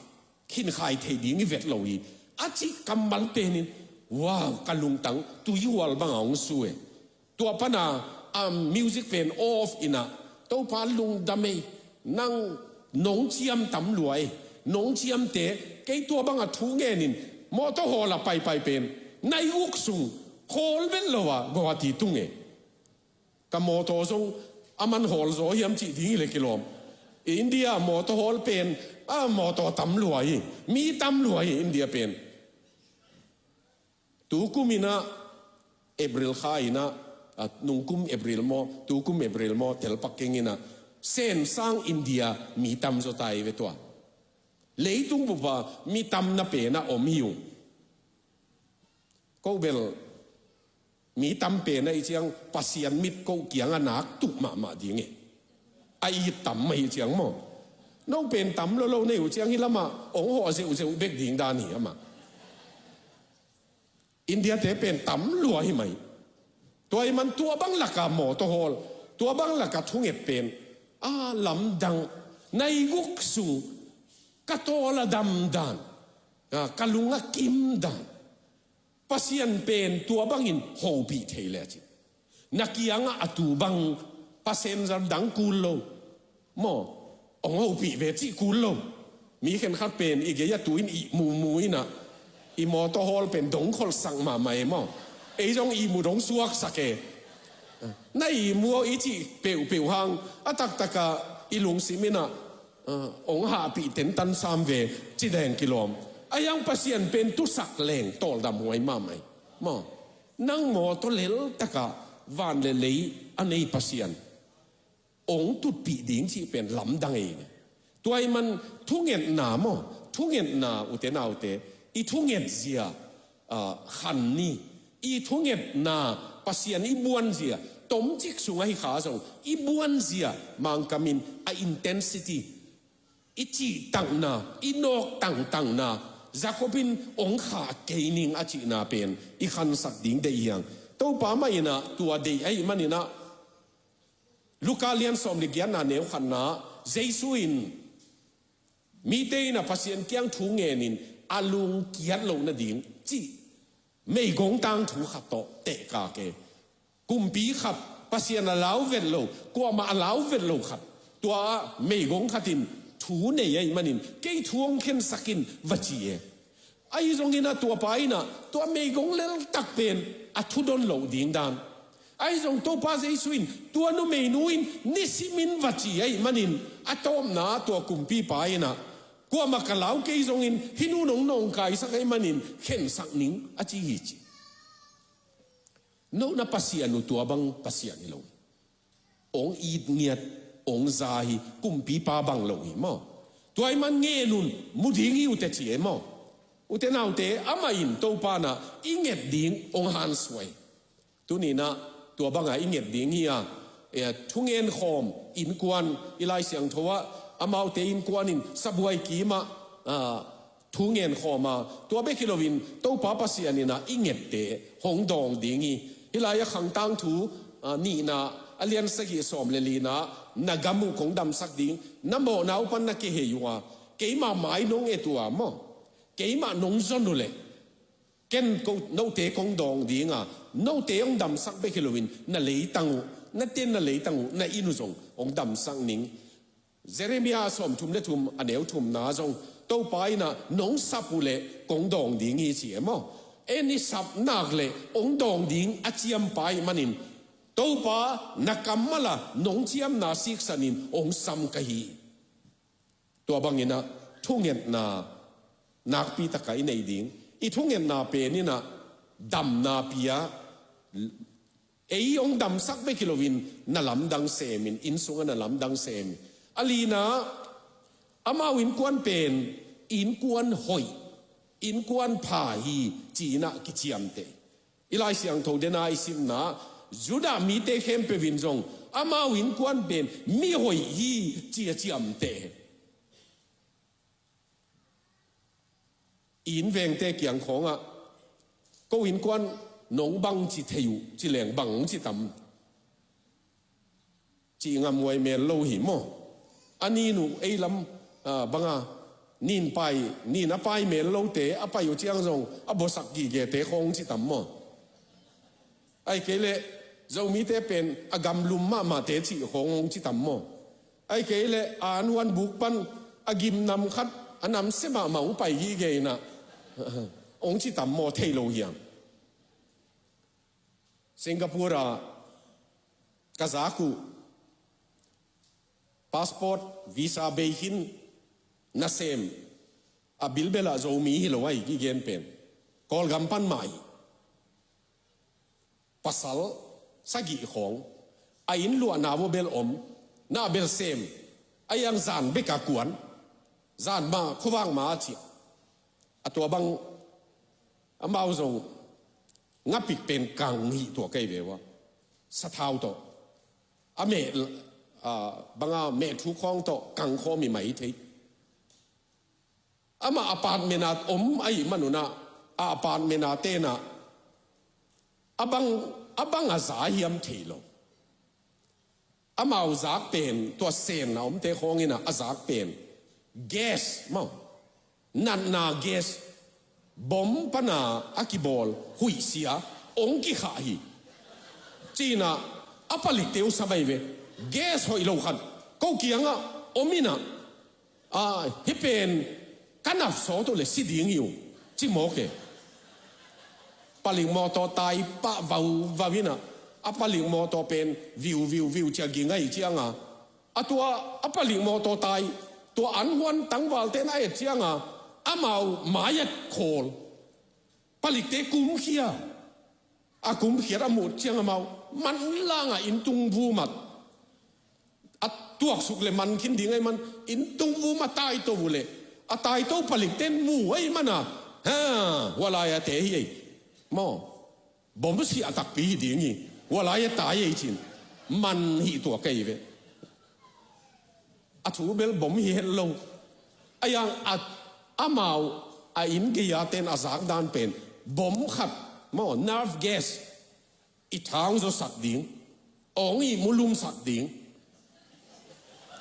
khinkhai theih ding hi vet lo hi. A cih kammal penin, wow, ka lungtang tuihual banga ong su e. Tua pana a music pen off inah, Topa lungdam ei, nang nong ciam tam lua ei, nong ciamte, kei tua banga thu ngenin mawtaw hawla paipai pen nai guk sung hawl vet lo a Guwahati tung e. Ka mawtaw zong a man hawl zaw hiam cih ding hi le kilawm. India mawtaw hawl pen, a mawtaw tam lua hi, mi tam lua hi India pen. Tukum inah April kha inah, a, nungkum April maw, tukum April maw, telpak keng inah Sen sang India mi tam zaw ta hi ve tua. Leitung bupa mi tamna pen a om hi ung. Ko bel mi tam pen a i ciang Pasian mit ko kiang a nak tuh mahmah ding e. A i tam mah hi ciang maw. No pen tam lo lo nei uh ciang hi lamah ong hawh zeuhzeuh bek ding dan hi amah. India te pen tam lua hi mai. Tua i man tua bang laka mawtaw hawl, tua bang laka thunget pen a lamdang, nai guk sung ka tawl a dam dan, a, ka lung a kim dan. Pasian pen tua bangin hopih thei le a ci. Na kiangah a tu bang passenger dang kul lo maw, ong hopih ve cih kul lo. Mi khenkhat pen i gei a tu in i mumu inah i mawtaw hawl pen dong kholhsak mahmah e maw. Ei zong i mu dong suaksak e. Na i mu aw i cih peuhpeuh hang a taktaka i lungsim inah, a, ong hahpih tentan sam ve ci deng kilawm. A hiang Pasian pen tusak leng tawldam huai mahmah e maw. Nang mawtaw leltaka van le lei a nei Pasian ong tutpih ding cih pen lamdang ei. Tua i man thungetna maw, thungetna ute naute, i thunget zia, a, khan ni, i thungetna Pasian i buan zia, tomcik sung ahi kha zong i buan zia, Mangkam in a intensity, i cihtakna, i nawk tangtangna, Jacob in ong khah kei ning a cihna pen i khansak ding deih hiang. Topa mah inah tua deih ahi maninah Luka lian sawm le giatna neu khatna, Jesu in mite inah Pasian kiang thu ngenin a lungkiat loh nading cih meigong tangthu khat tawh tehkak e. Kumpi khat, Pasian a lau vet lo, kuamah a lau vet lo khat, tua meigong khat in thu nei ahi manin kei thu hong khensak in va ci e. Ahi zongin a tuapa inah tua meigong leltak pen a thudon loh ding dan. Ahi zong Topa Jesu in tua numeinu in nisimin va ci ahi manin a tawpna tua kumpipa inah kuamah ka lau kei zongin hih nu nong nawngkaisak ahi manin khensak ning a ci hi ci. No na Pasian uh tua bang Pasian hi lo. Ong it ngiat, ong za hi, kumpipa bang lo hi maw. Tua i man ngen un mu ding hi ute ci e maw. Ute naute amah in Topa na i nget ding ong hansuai. Tuninah tua banga i nget ding hi a, e, thungen khawm innkuan i Lai Siangtho ah amaute innkuan in sabuai kimah, a, thu ngen khawm a, tua bek hi loin Topa Pasian inah i ngette hong dawng ding hi. Hih lai a Khangtang thu, a, nihna a lian sagih sawm le lina, na gam uh kong damsak ding, na mawhna uh pan na kihei uh a, keimah mai nong et uh a maw, keimah nong zon uh leh ken ko note kong dawng ding a, note hong damsak bek hi loin na leitang uh, na ten na leitang uh, na inn uh zong hong damsak ning. Jeremiah a sawmthum le thum a neu thumna zong Topa inah nong sap uh leh kong dawng ding hi ci e maw. En i sap nak leh hong dawng ding a ciampa ahi manin Topa na kammal a nong ciamna siksanin hong sam ka hi. Tua banginah thungetna nakpitaka i nei ding. I thungetna pen inah damna pia, ei hong damsak bek hi loin na lamdang semin, inn sungah na lamdang semin. A lina, amau innkuan pen innkuan hoih, innkuan pha hi ci-inah kiciamteh. I Lai Siangtho dena i simna, Judah mite khempeuh in zong amau innkuan pen mi hoih hi ci-a ciamteh. I innvengte kiang khawngah ko innkuan nong bang ci thei uh ci leng bang hong ci tam? Cih ngamhuai mel lo hi maw? A nin uh ei lam, ah, banga nin pai, nin a pai mel lote a pai uh ciang zong a bawsak gigete khawng hong ci tam maw? Ahih kei leh Zomite pen a gamlum mahmahte cih khawng hong ci tam maw? Ahih kei leh a an huan buk pan a gimnam khat a namsia mahmah hong pai gige inah hong ci tam maw? Thei lo hiam? Singapore ah Ka zak uh, passport visa bei khin nasem, a bilbel ah Zomi hi lo ahi kigen pen Kawlgam pan mah hi. Pasal sagih khawng a inn luahna vua bel om, na bel sem, a iang zan bek a kuan, zan mah khuavak mah a ciah. A tua bang amau zong ngapik pen kang hih tua kei ve ua, sathau tawh, a meh, a, banga meh thu khawng tawh kang khawm hi mai thei. Amah apartment ah om ahih manun ah, a apartment ah tenah a bang, a bang a za hiam thei lo. Amau zak pen, tua senna omte khawng inah a zak pen gas maw, natna gas, bom pana a kibawl huihsia ong kikhah hi. Cinah a palikte uh sa mai ve. Gas hoih lo khat ko kiangah om inah, a, hih pen ka nap sawt uh le si ding hi uh, ci mawk e. Palik mawtaw tai pah vauvau inah, a palik mawtaw pen viu viu viu cia ging ahi cianga, a tua a palik mawtaw tai, tua an huan tangvalte na et cianga, amau mai-at khawl. Palikte kumkhia. A kumkhiat a muh ciang amau manlangah inn tung vumat a tuaksuk le man khin ding ahi man, inn tung vum a taito uh le, a taito palikten mu ahi mana, ha, hua lai-a te hi ei maw, bom siah takpi hi ding hi, hua lai-a tai ei cin man hih tua kei ve. A thu bel bom hi het lo. A iang a, amau a inn gei-a ten a zak dan pen bom khat maw, nerve gas, i thang zawsak ding, ong i mulumsak ding.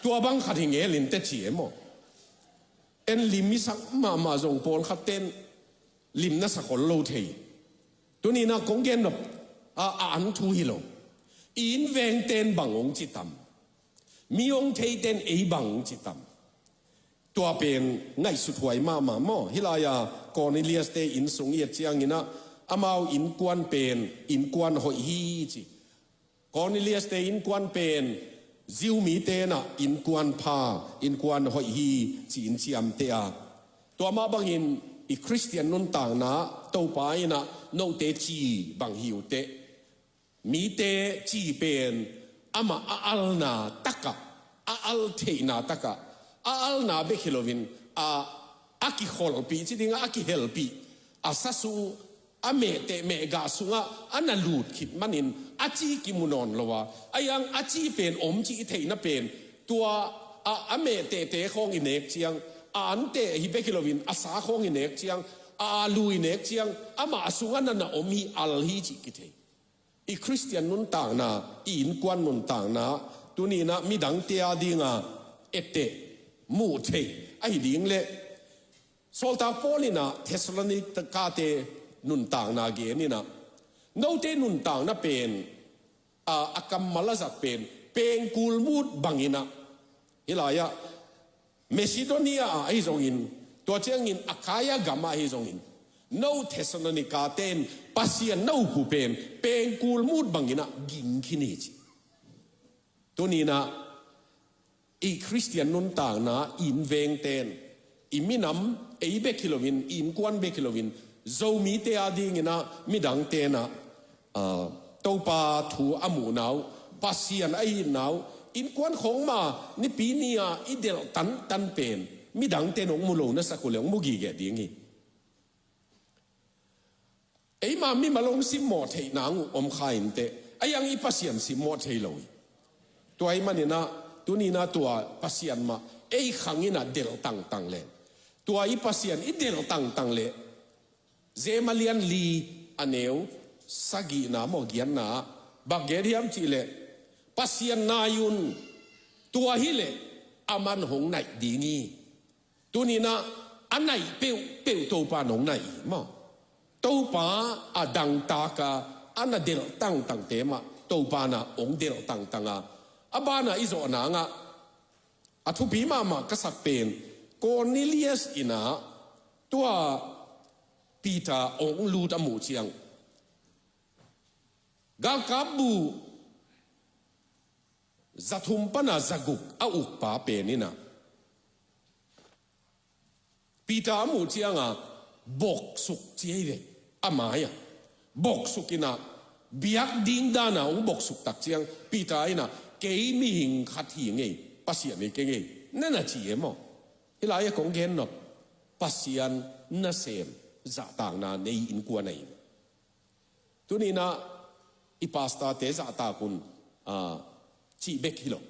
Tua bang khat hi ngelin te ci e maw. En lim i sak mahmah zong pawlkhat ten lim na sak hol lo thei. Tuninah kong gen nop a, a an thu hi lo. I inn vengten bang ong ci tam? Mi ong theiten ei bang ong ci tam? Tua pen ngaihsut huai mahmah maw. Hih lai-a Cornelius te inn sung i et cianginah amau innkuan pen innkuan hoih hi ci. Cornelius te innkuan pen Jew mite inah innkuan pha, innkuan hoih hi ci-in ciamteh a. Tua mah bangin i Khristian nuntakna Topa inah note ci bang hi uh teh. Mite ci pen amah a alna takah, a al theihna takah, a alna bek hi loin a, a kikholpih ci dingah a kihelpih, a sasu, a mehteh mehgah sungah a na lut khit manin a ci kimu nawn lo a, a iang a ci pen om ci i theihna pen tua a, a mehtehteh khawng i nek ciang, a anteh hi bek hi loin a sa khawng i nek ciang, a alu i nek ciang, amah a sungah na na om hi, al hi cih kithei. I Khristian nuntakna, i innkuan nuntakna tuninah midangte a dinga etteh, muh theih ahi ding leh Sawltak Paul inah Thessalonika-te nuntakna geninah note nuntakna pen a, a kammal a zat pen pengkul mut banginah, hih lai-ah Macedonia ah ahi zongin, tua ciangin Achaia gamah ahi zongin, no Thessalonika ten Pasian na up uh pen pengkul mut banginah ging khin hi ci. Tuninah i Khristian nuntakna i inn vengten, i minam ei bek hi loin, i innkuan bek hi loin, Zomite a dinginah midangte inah, a, Topa thu a muhna uh, Pasian a itna uh, innkuan khawng ma nipi ni-a i delh tantan pen midangte in hong mu lo na sak uh le hong mu gige ding hi. Eima mimal hong simmawh theih nang uh om kha inteh, a iang i Pasian simmawh thei lo hi. Tua ahi maninah tuninah tua Pasian mah ei khanginah delh tangtang leh, tua i Pasian i delh tangtang leh, Jem a lian li a neu sagihna maw, giatna ah bang gen hiam cihleh, Pasian nai un, tua hileh aman hong naih ding hi. Tuninah a naih peuhpeuh Topa in hong naih hi maw. Topa a dangtaka a na delh tangtangte mah Topa inah hong delh tangtanga, a banah i zawh nangah a thupi mahmah ka sak pen Cornelius inah tua Peter hong lut a muh ciang, galkap buh Zathum pana zaguk a ukpa pen inah Peter a muh cianga boksuk ci ei ve. A mai-ah boksuk inah biak ding dana hong boksuk tak ciang Peter inah, "Kei mihing khat hi ngei, Pasian hi kei ngei," na na ci e maw? Hih lai-ah kong gen nop, Pasian nasem zahtakna nei innkuan ahi. Tuninah i pastorte zahtak un, a, cih bek hi lo.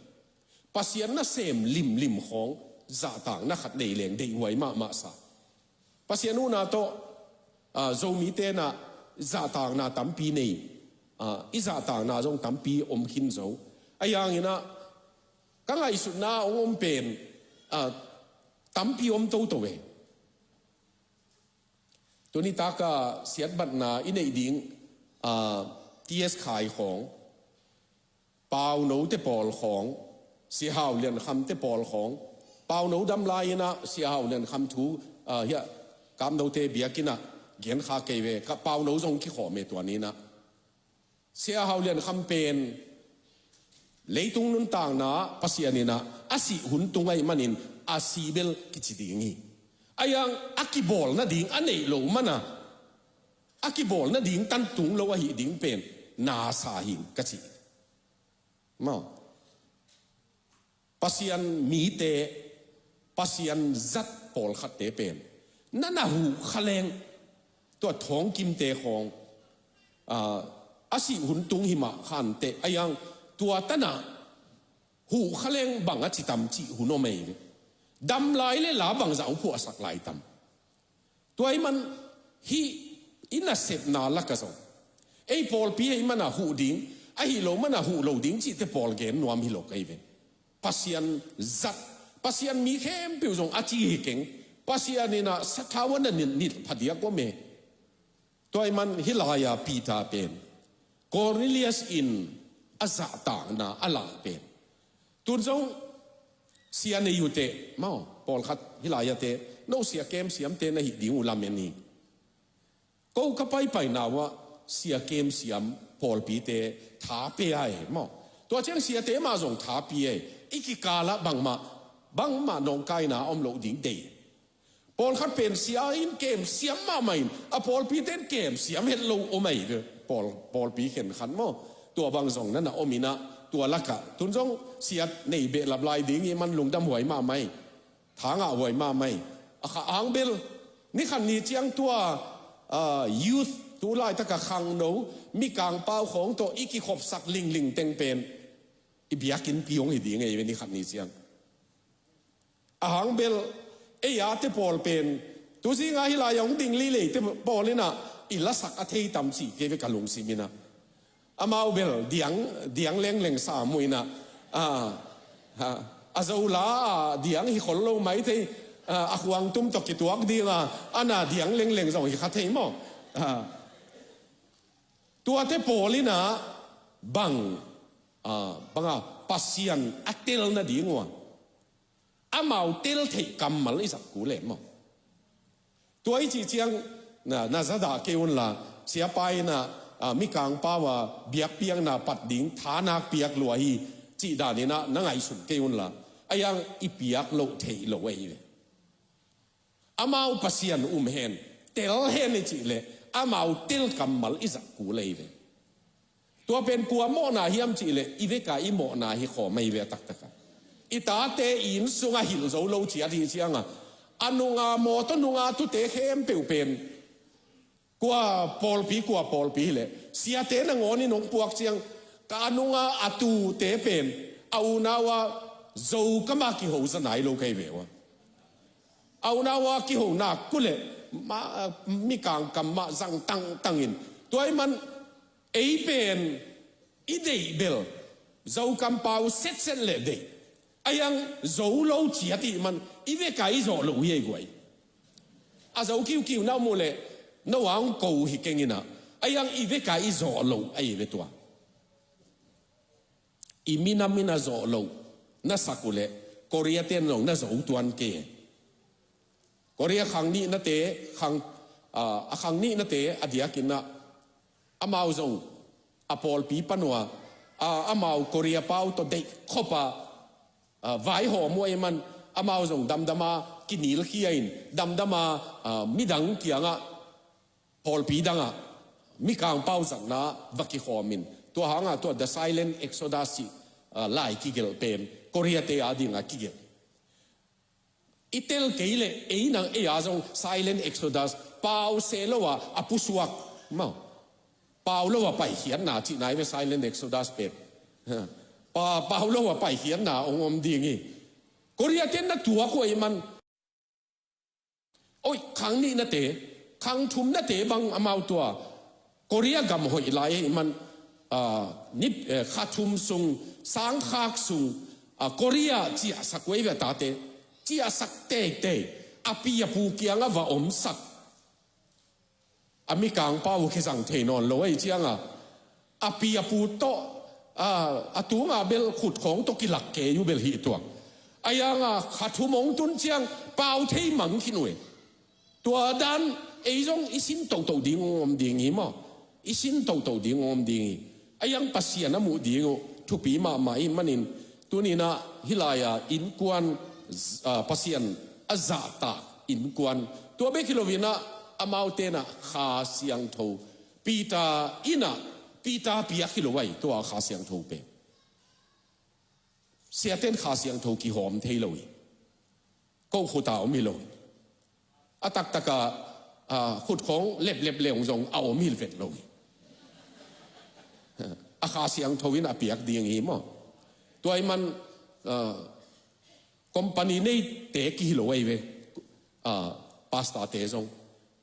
Pasian nasem limlim khawng zahtakna khat nei leng deihhuai mahmah sa. Pasian huhna tawh, a, Zomite inah zahtakna tampi nei, a, i zahtakna zong tampi om khin zo. Ahi hanginah ka ngaihsutna hong om pen, a, tampi om toto ve. Tuni taka siatbatna i neih ding, a, T S Khai khawng, Paunote pawl khawng, Sia Hau Lian Khamte pawl khawng, Pauno dam lai inah Sia Hau Lian Kham thu, a, hiah Kamnote biakinnah gen kha kei ve, ka Pauno zong kikhawm e tua ni inah. Sia Hau Lian Kham pen leitung nuntakna Pasian inah a sih hun tung ahih manin a si bel kici ding hi. Ahi hang a kibawl nading a neih loh mana a kibawl nading tan tung lo ahih ding pen na sa hing ka ci. Maw? Pasian mite, Pasian zat pawlkhatte pen na na huh kha leng, tua thawngkimte khawng, a, a sih hun tung hi mah kha inteh, ahi hang tua tanah huh kha leng bang a ci tam cih hun om ei ve. Dam lai le la bangzah hong phuahsak lai tam. Tua ahih man hih i nasepna lakah zong ei pawlpi ahih mana huh ding, ahi lo mana huh lo ding cihte pawl gen nuam hi lo ka hi ve. Pasian zat, Pasian mi khempeuh zong a ci hi keng. Pasian inah sathau a na nilh phadiak om e. Tua ahih man hih lai-a Peter pen Cornelius in a zahtakna a lak pen, tun zong sia nei uh teh maw, pawlkhat hih lai-a te, no sia kem siamte na hih ding uh lamen hi. Ko ka paipaina uh ah sia kem siam pawlpite tha pe a e maw? Tua ciang siate mah zong tha pi a e. I kikalah bangmah, bangmah nawngkaina a om loh ding dei. Pawlkhat pen sia in kem siam mahmah in a pawlpite in kem siam het lo om ahi ve. Pawl, pawlpi khenkhat maw, tua bang zong na na om inah, tua lakah tun zong siat nei behlap lai ding i man lungdam huai mahmah hi. Thangah huai mahmah hi. A kha hang bel ni khat ni ciang tua, a, youth tu laitakah khangno, Mikang pau khawng tawh i kikhopsak lingling teng pen i biakinnpi hong hi ding ahi ve ni khat ni ciang. A hang bel ei a te pawl pen tu zinga hih lai-a hong ding lilei te pawl inah i lasak a thei tam cih kei ve ka lungsim inah. Amau bel diang, diang lengleng sa muh inah, a, a, a Zola a diang hi khol lo mai thei, a, a khuangtum tawh kituak dinga a na diang lengleng zong hi kha thei maw? A, tuate pawl inah bang, a, banga Pasian a tel nading uh a amau tel theih kammal i zak kul e maw? Tua i cih ciang na, na zadah kei unla, siapa inah, a, Mikang pau a biakpiakna pat ding thanak piak lua hi cih dan inah na ngaihsun kei unla, ahi hang i piak loh theih loh ahi ve. Amau Pasian um hen, tel hen i cih leh amau tel kammal i zak kul ahi ve. Tua pen kua mawhna hiam cih leh i veka i mawhna hi khawm ahi ve a taktakah. I tate i inn sungah hilh zo lo ciat hi cianga, a nunga mawtaw nunga tute khempeuh pen kua pawlpi, kua pawlpi hileh siate nangawnin hong puak ciang ka a nunga a tute pen a unau a Zokam ah kiho za nai lo ka hi ve ua. A unau a kiho nak kuleh ma, Mikang kam mah zang tangtangin tua ahih man ei pen i deih bel Zokam pau setset leh deih. Ahi hang zo lo ciat i hih man i veka i zawh loh hi ei guai. A zo kiukiu na om uh leh no a hong ko hi keng inah, ahi hang i veka i zawh loh ahi ve tua. I minam in a zawh loh na sak uh leh Korea ten zong na zo tuan kei e. Korea khang nihnate, khang, a, a khang nihnate a diakin ah amau zong a pawlpi pan uh a, a, amau Korea pau tawh deih khop a, a, vaihawm uh ahih man amau zong damdam a kinilkhia in damdam a, a, midang kiangah pawlpi dangah Mikang pau zatna va kikhawm in tua hangah tua The Silent Exodus cih, a, lai kigelh pen Korea te a dingah kigelh. I tel kei leh ei nang ei a zong Silent Exodus, pau se lo a a pusuak maw, pau lo a paikhiatna cihna hi ve Silent Exodus pen. Pa, pau lo a paikhiatna hong om ding hi. Korea ten na tuak uh ahih man, oi, khang nihnate, khang thumnate bang amau tua Korea gam hoih lai ahih man, a, ni, eh, kha thum sung, sangkhak sung, a, Korea ciahsak uh ei ve a tate, ciahsak teitei, a pi a pu kiangah va omsak. A Mikang pau uh kizang thei nawn lo ahih ciangah a pi a pu tawh, a, a tungah bel khutkhawng tawh kilak kei uh bel hi tuak. A yangah kha thum hong tun ciang pau thei mang khin uh e. Tua dan ei zong i sin toto ding hong om ding hi maw? I sin toto ding hong om ding hi. A yang Pasian a muh ding uh thupi mahmah ahih manin, tuni-in ah hih lai-a innkuan, a, Pasian a zahtak innkuan, tua bek hi lo-in ah amaute in ah Kha Siangtho, Peter in ah, Peter piak hi lo ahi, tua Kha Siangtho pen. Siate in Kha Siangtho kihawm thei lo hi. Ko khut a om hi lo hi. A taktak a, a, khutkhawng leplep leng zong a om hi vet lo hi. A Kha Siangtho in a piak ding hi maw? Tua ahih man, a, company neite kihi lo ahi ve, a, pastor te zong.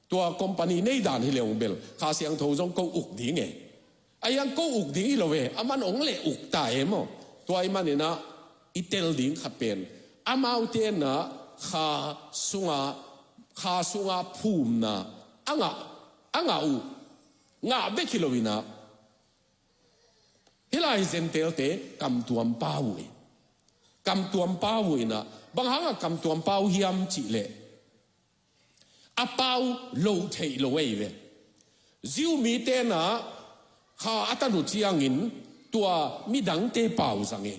Tua company nei dan hi leng bel Kha Siangtho zong ko uk ding e. A yang ko uk ding hi lo ve, aman hong leh uk ta e maw? Tua ahih manin ah i tel ding khat pen, amaute in ah Kha sunga, Kha sunga phumna a ngah, a ngah uh, ngah bek hi lo-in ah, hih lai Gentile-te kamtuam pau uh e. Kamtuam pau uh in ah, bang hangah kamtuam pau hiam cih leh, a pau loh theih lo ahi ve. Jew mite in ah Kha a tan uh ciangin tua midangte pau zang e.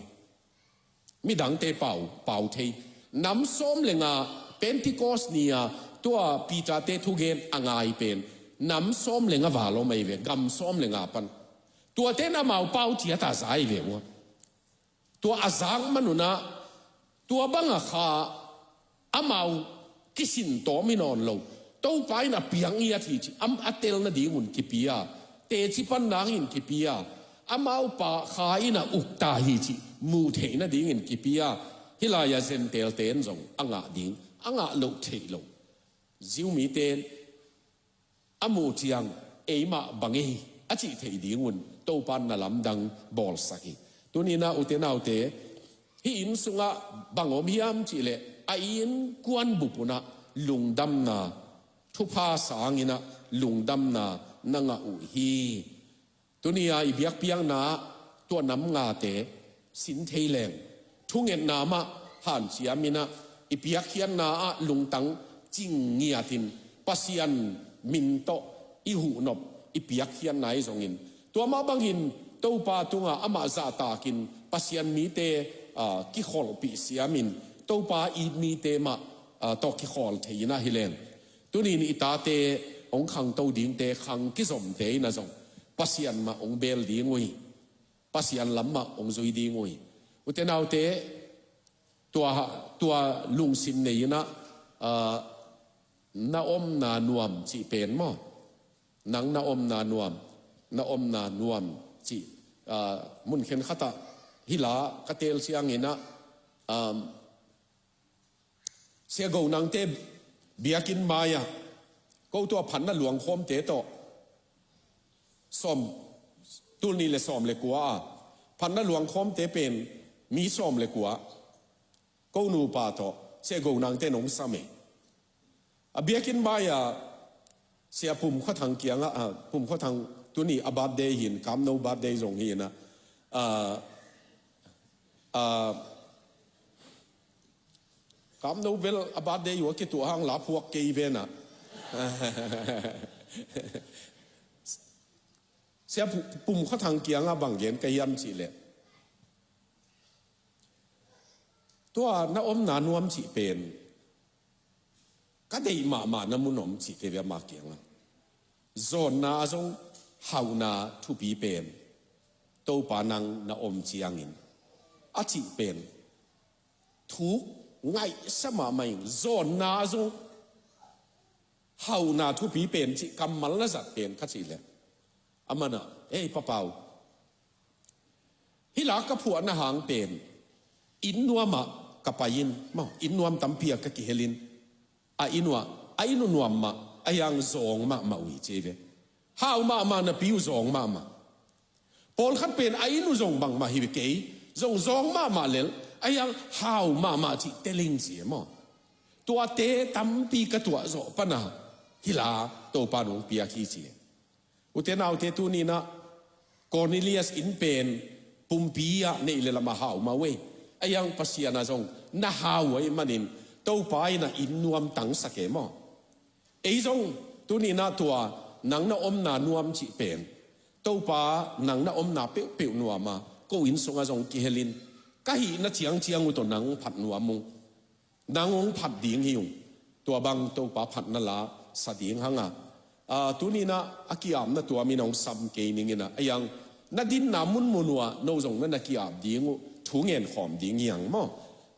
Midangte pau, pau thei. Nam sawm le nga, Pentecost ni-a tua Peter-te thugen a ngai pen nam sawm le nga val om ahi ve, gam sawm le nga pan. Tuate in amau pau ciat a za ahi ve uh a. Tua a zak man un ah, tua bang a Kha amau kisin tawm hi nawn lo. Topa in a piak ngiat hi cih a, a tel nadingun kipi a, teci pan nangin kipi a, amau pa Kha in a uk ta hi cih muh theih nadingin kipi a, hih lai-a Gentile-te in zong a ngah ding, a ngah loh theih lo. Jew mite in a muh ciang, eimah bang ei a cih theih dingun Topa in na lamdang bawlsak hi. Tuni-in ah ute naute, hih inn sungah bang om hiam cih leh, a innkuan bup un ah lungdamna, thupha sangin ah lungdamna na ngah uh hi. Tuni-a i biakpiakna ah tua nam ngate sin thei leng, thungetna mah hanciam in ah, i piakkhiatna ah lungtang cing ngiatin Pasian min tawh i huhnop, i piakkhiatna ahi zongin, tua mah bangin Topa tungah amah zahtakin Pasian mite, a, kikholhpih siamin, Topa it mite mah, a, tawh kikhawl thei in ah hi leng, tuni-in i tate hong khangto dingte, khang kizomte in ah zong Pasian mah hong bel ding uh hi. Pasian lam mah hong zui ding uh hi. Ute naute, tua, tua lungsim nei in ah, a, na omna nuam cih pen maw? Nang na omna nuam, na omna nuam cih, a, mun khenkhat ah hih la ka teel ciangin ah, a, Sia Go Nangte biakinn mai-ah ko tua phatna luangkhawmte tawh sawm, tul nih le sawm le kua a phatna luangkhawmte pen mi sawm le kua, ko nupa tawh Sia Go Nangte in hong sam e. A biakinn mai-ah Sia Pum Khua Thang kiangah, a, Pum Khua Thang tuni a birthday hi in, Kamno birthday zong hi in ah, a, a, Kamno bel a birthday uh a kituah hang la phuak kei ven ah. Sia Pu-, Pum Khua Thang kiangah bang gen ka hiam cih leh, tua na omna nuam cih pen ka deih mahmah na mun om cih kei ve, ama kiangah. Zawnna a zong hauhna thupi pen Topa nang na om ciangin a cih pen thuk ngaihsa mahmah ing. Zawnna a zong hauhna thupi pen cih kammal na zat pen ka cih leh, aman ah, "Ei, Papau, hih la ka phuahna hang pen inn nuamah ka pai in, maw, inn nuam tampi ah ka kihel in, a inn uh ah, a inn uh nuam mah, a hiang zawng mahmah uh hi," ci ve. Hau mahmah napi uh zawng mahmah. Pawlkhat pen a inn uh zong bangmah hi ve, kei zong zawng mahmah lel, a hiang hau mahmah cih tel ing ci e maw. Tuate tampi ka tuah zawh pana hih la Topa nong piak hi ci e. Ute naute, tuni-in ah Cornelius inn pen pumpi ah neih le lamah hau mah uh ei. A hiang Pasian ah zong na hau ahih manin Topa in ah inn nuam tangsak e maw. Ei zong tuni-in ah tua nang na omna nuam cih pen Topa nang na omna peuhpeuh nuam a, ko inn sungah zong kihel in, ka hihna ciangciang uh tawh nang phat nuam ung. Nang hong phat ding hi ung. Tua bang Topa phatna la sa ding hang a, a, tuni-in ah a ki-apna tua min hong sam kei ning in ah, a hiang na dinna munmun uh ah no zong na na ki-ap ding uh, thu ngen khawm ding hi hang maw.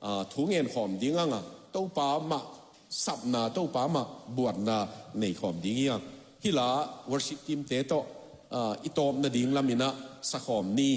A, thu ngen khawm ding hang a, Topa mah sapna, Topa mah buatna nei khawm ding hi hang. Hih la worship team-te tawh, a, i tawpna ding lam in ah sa khawm ni.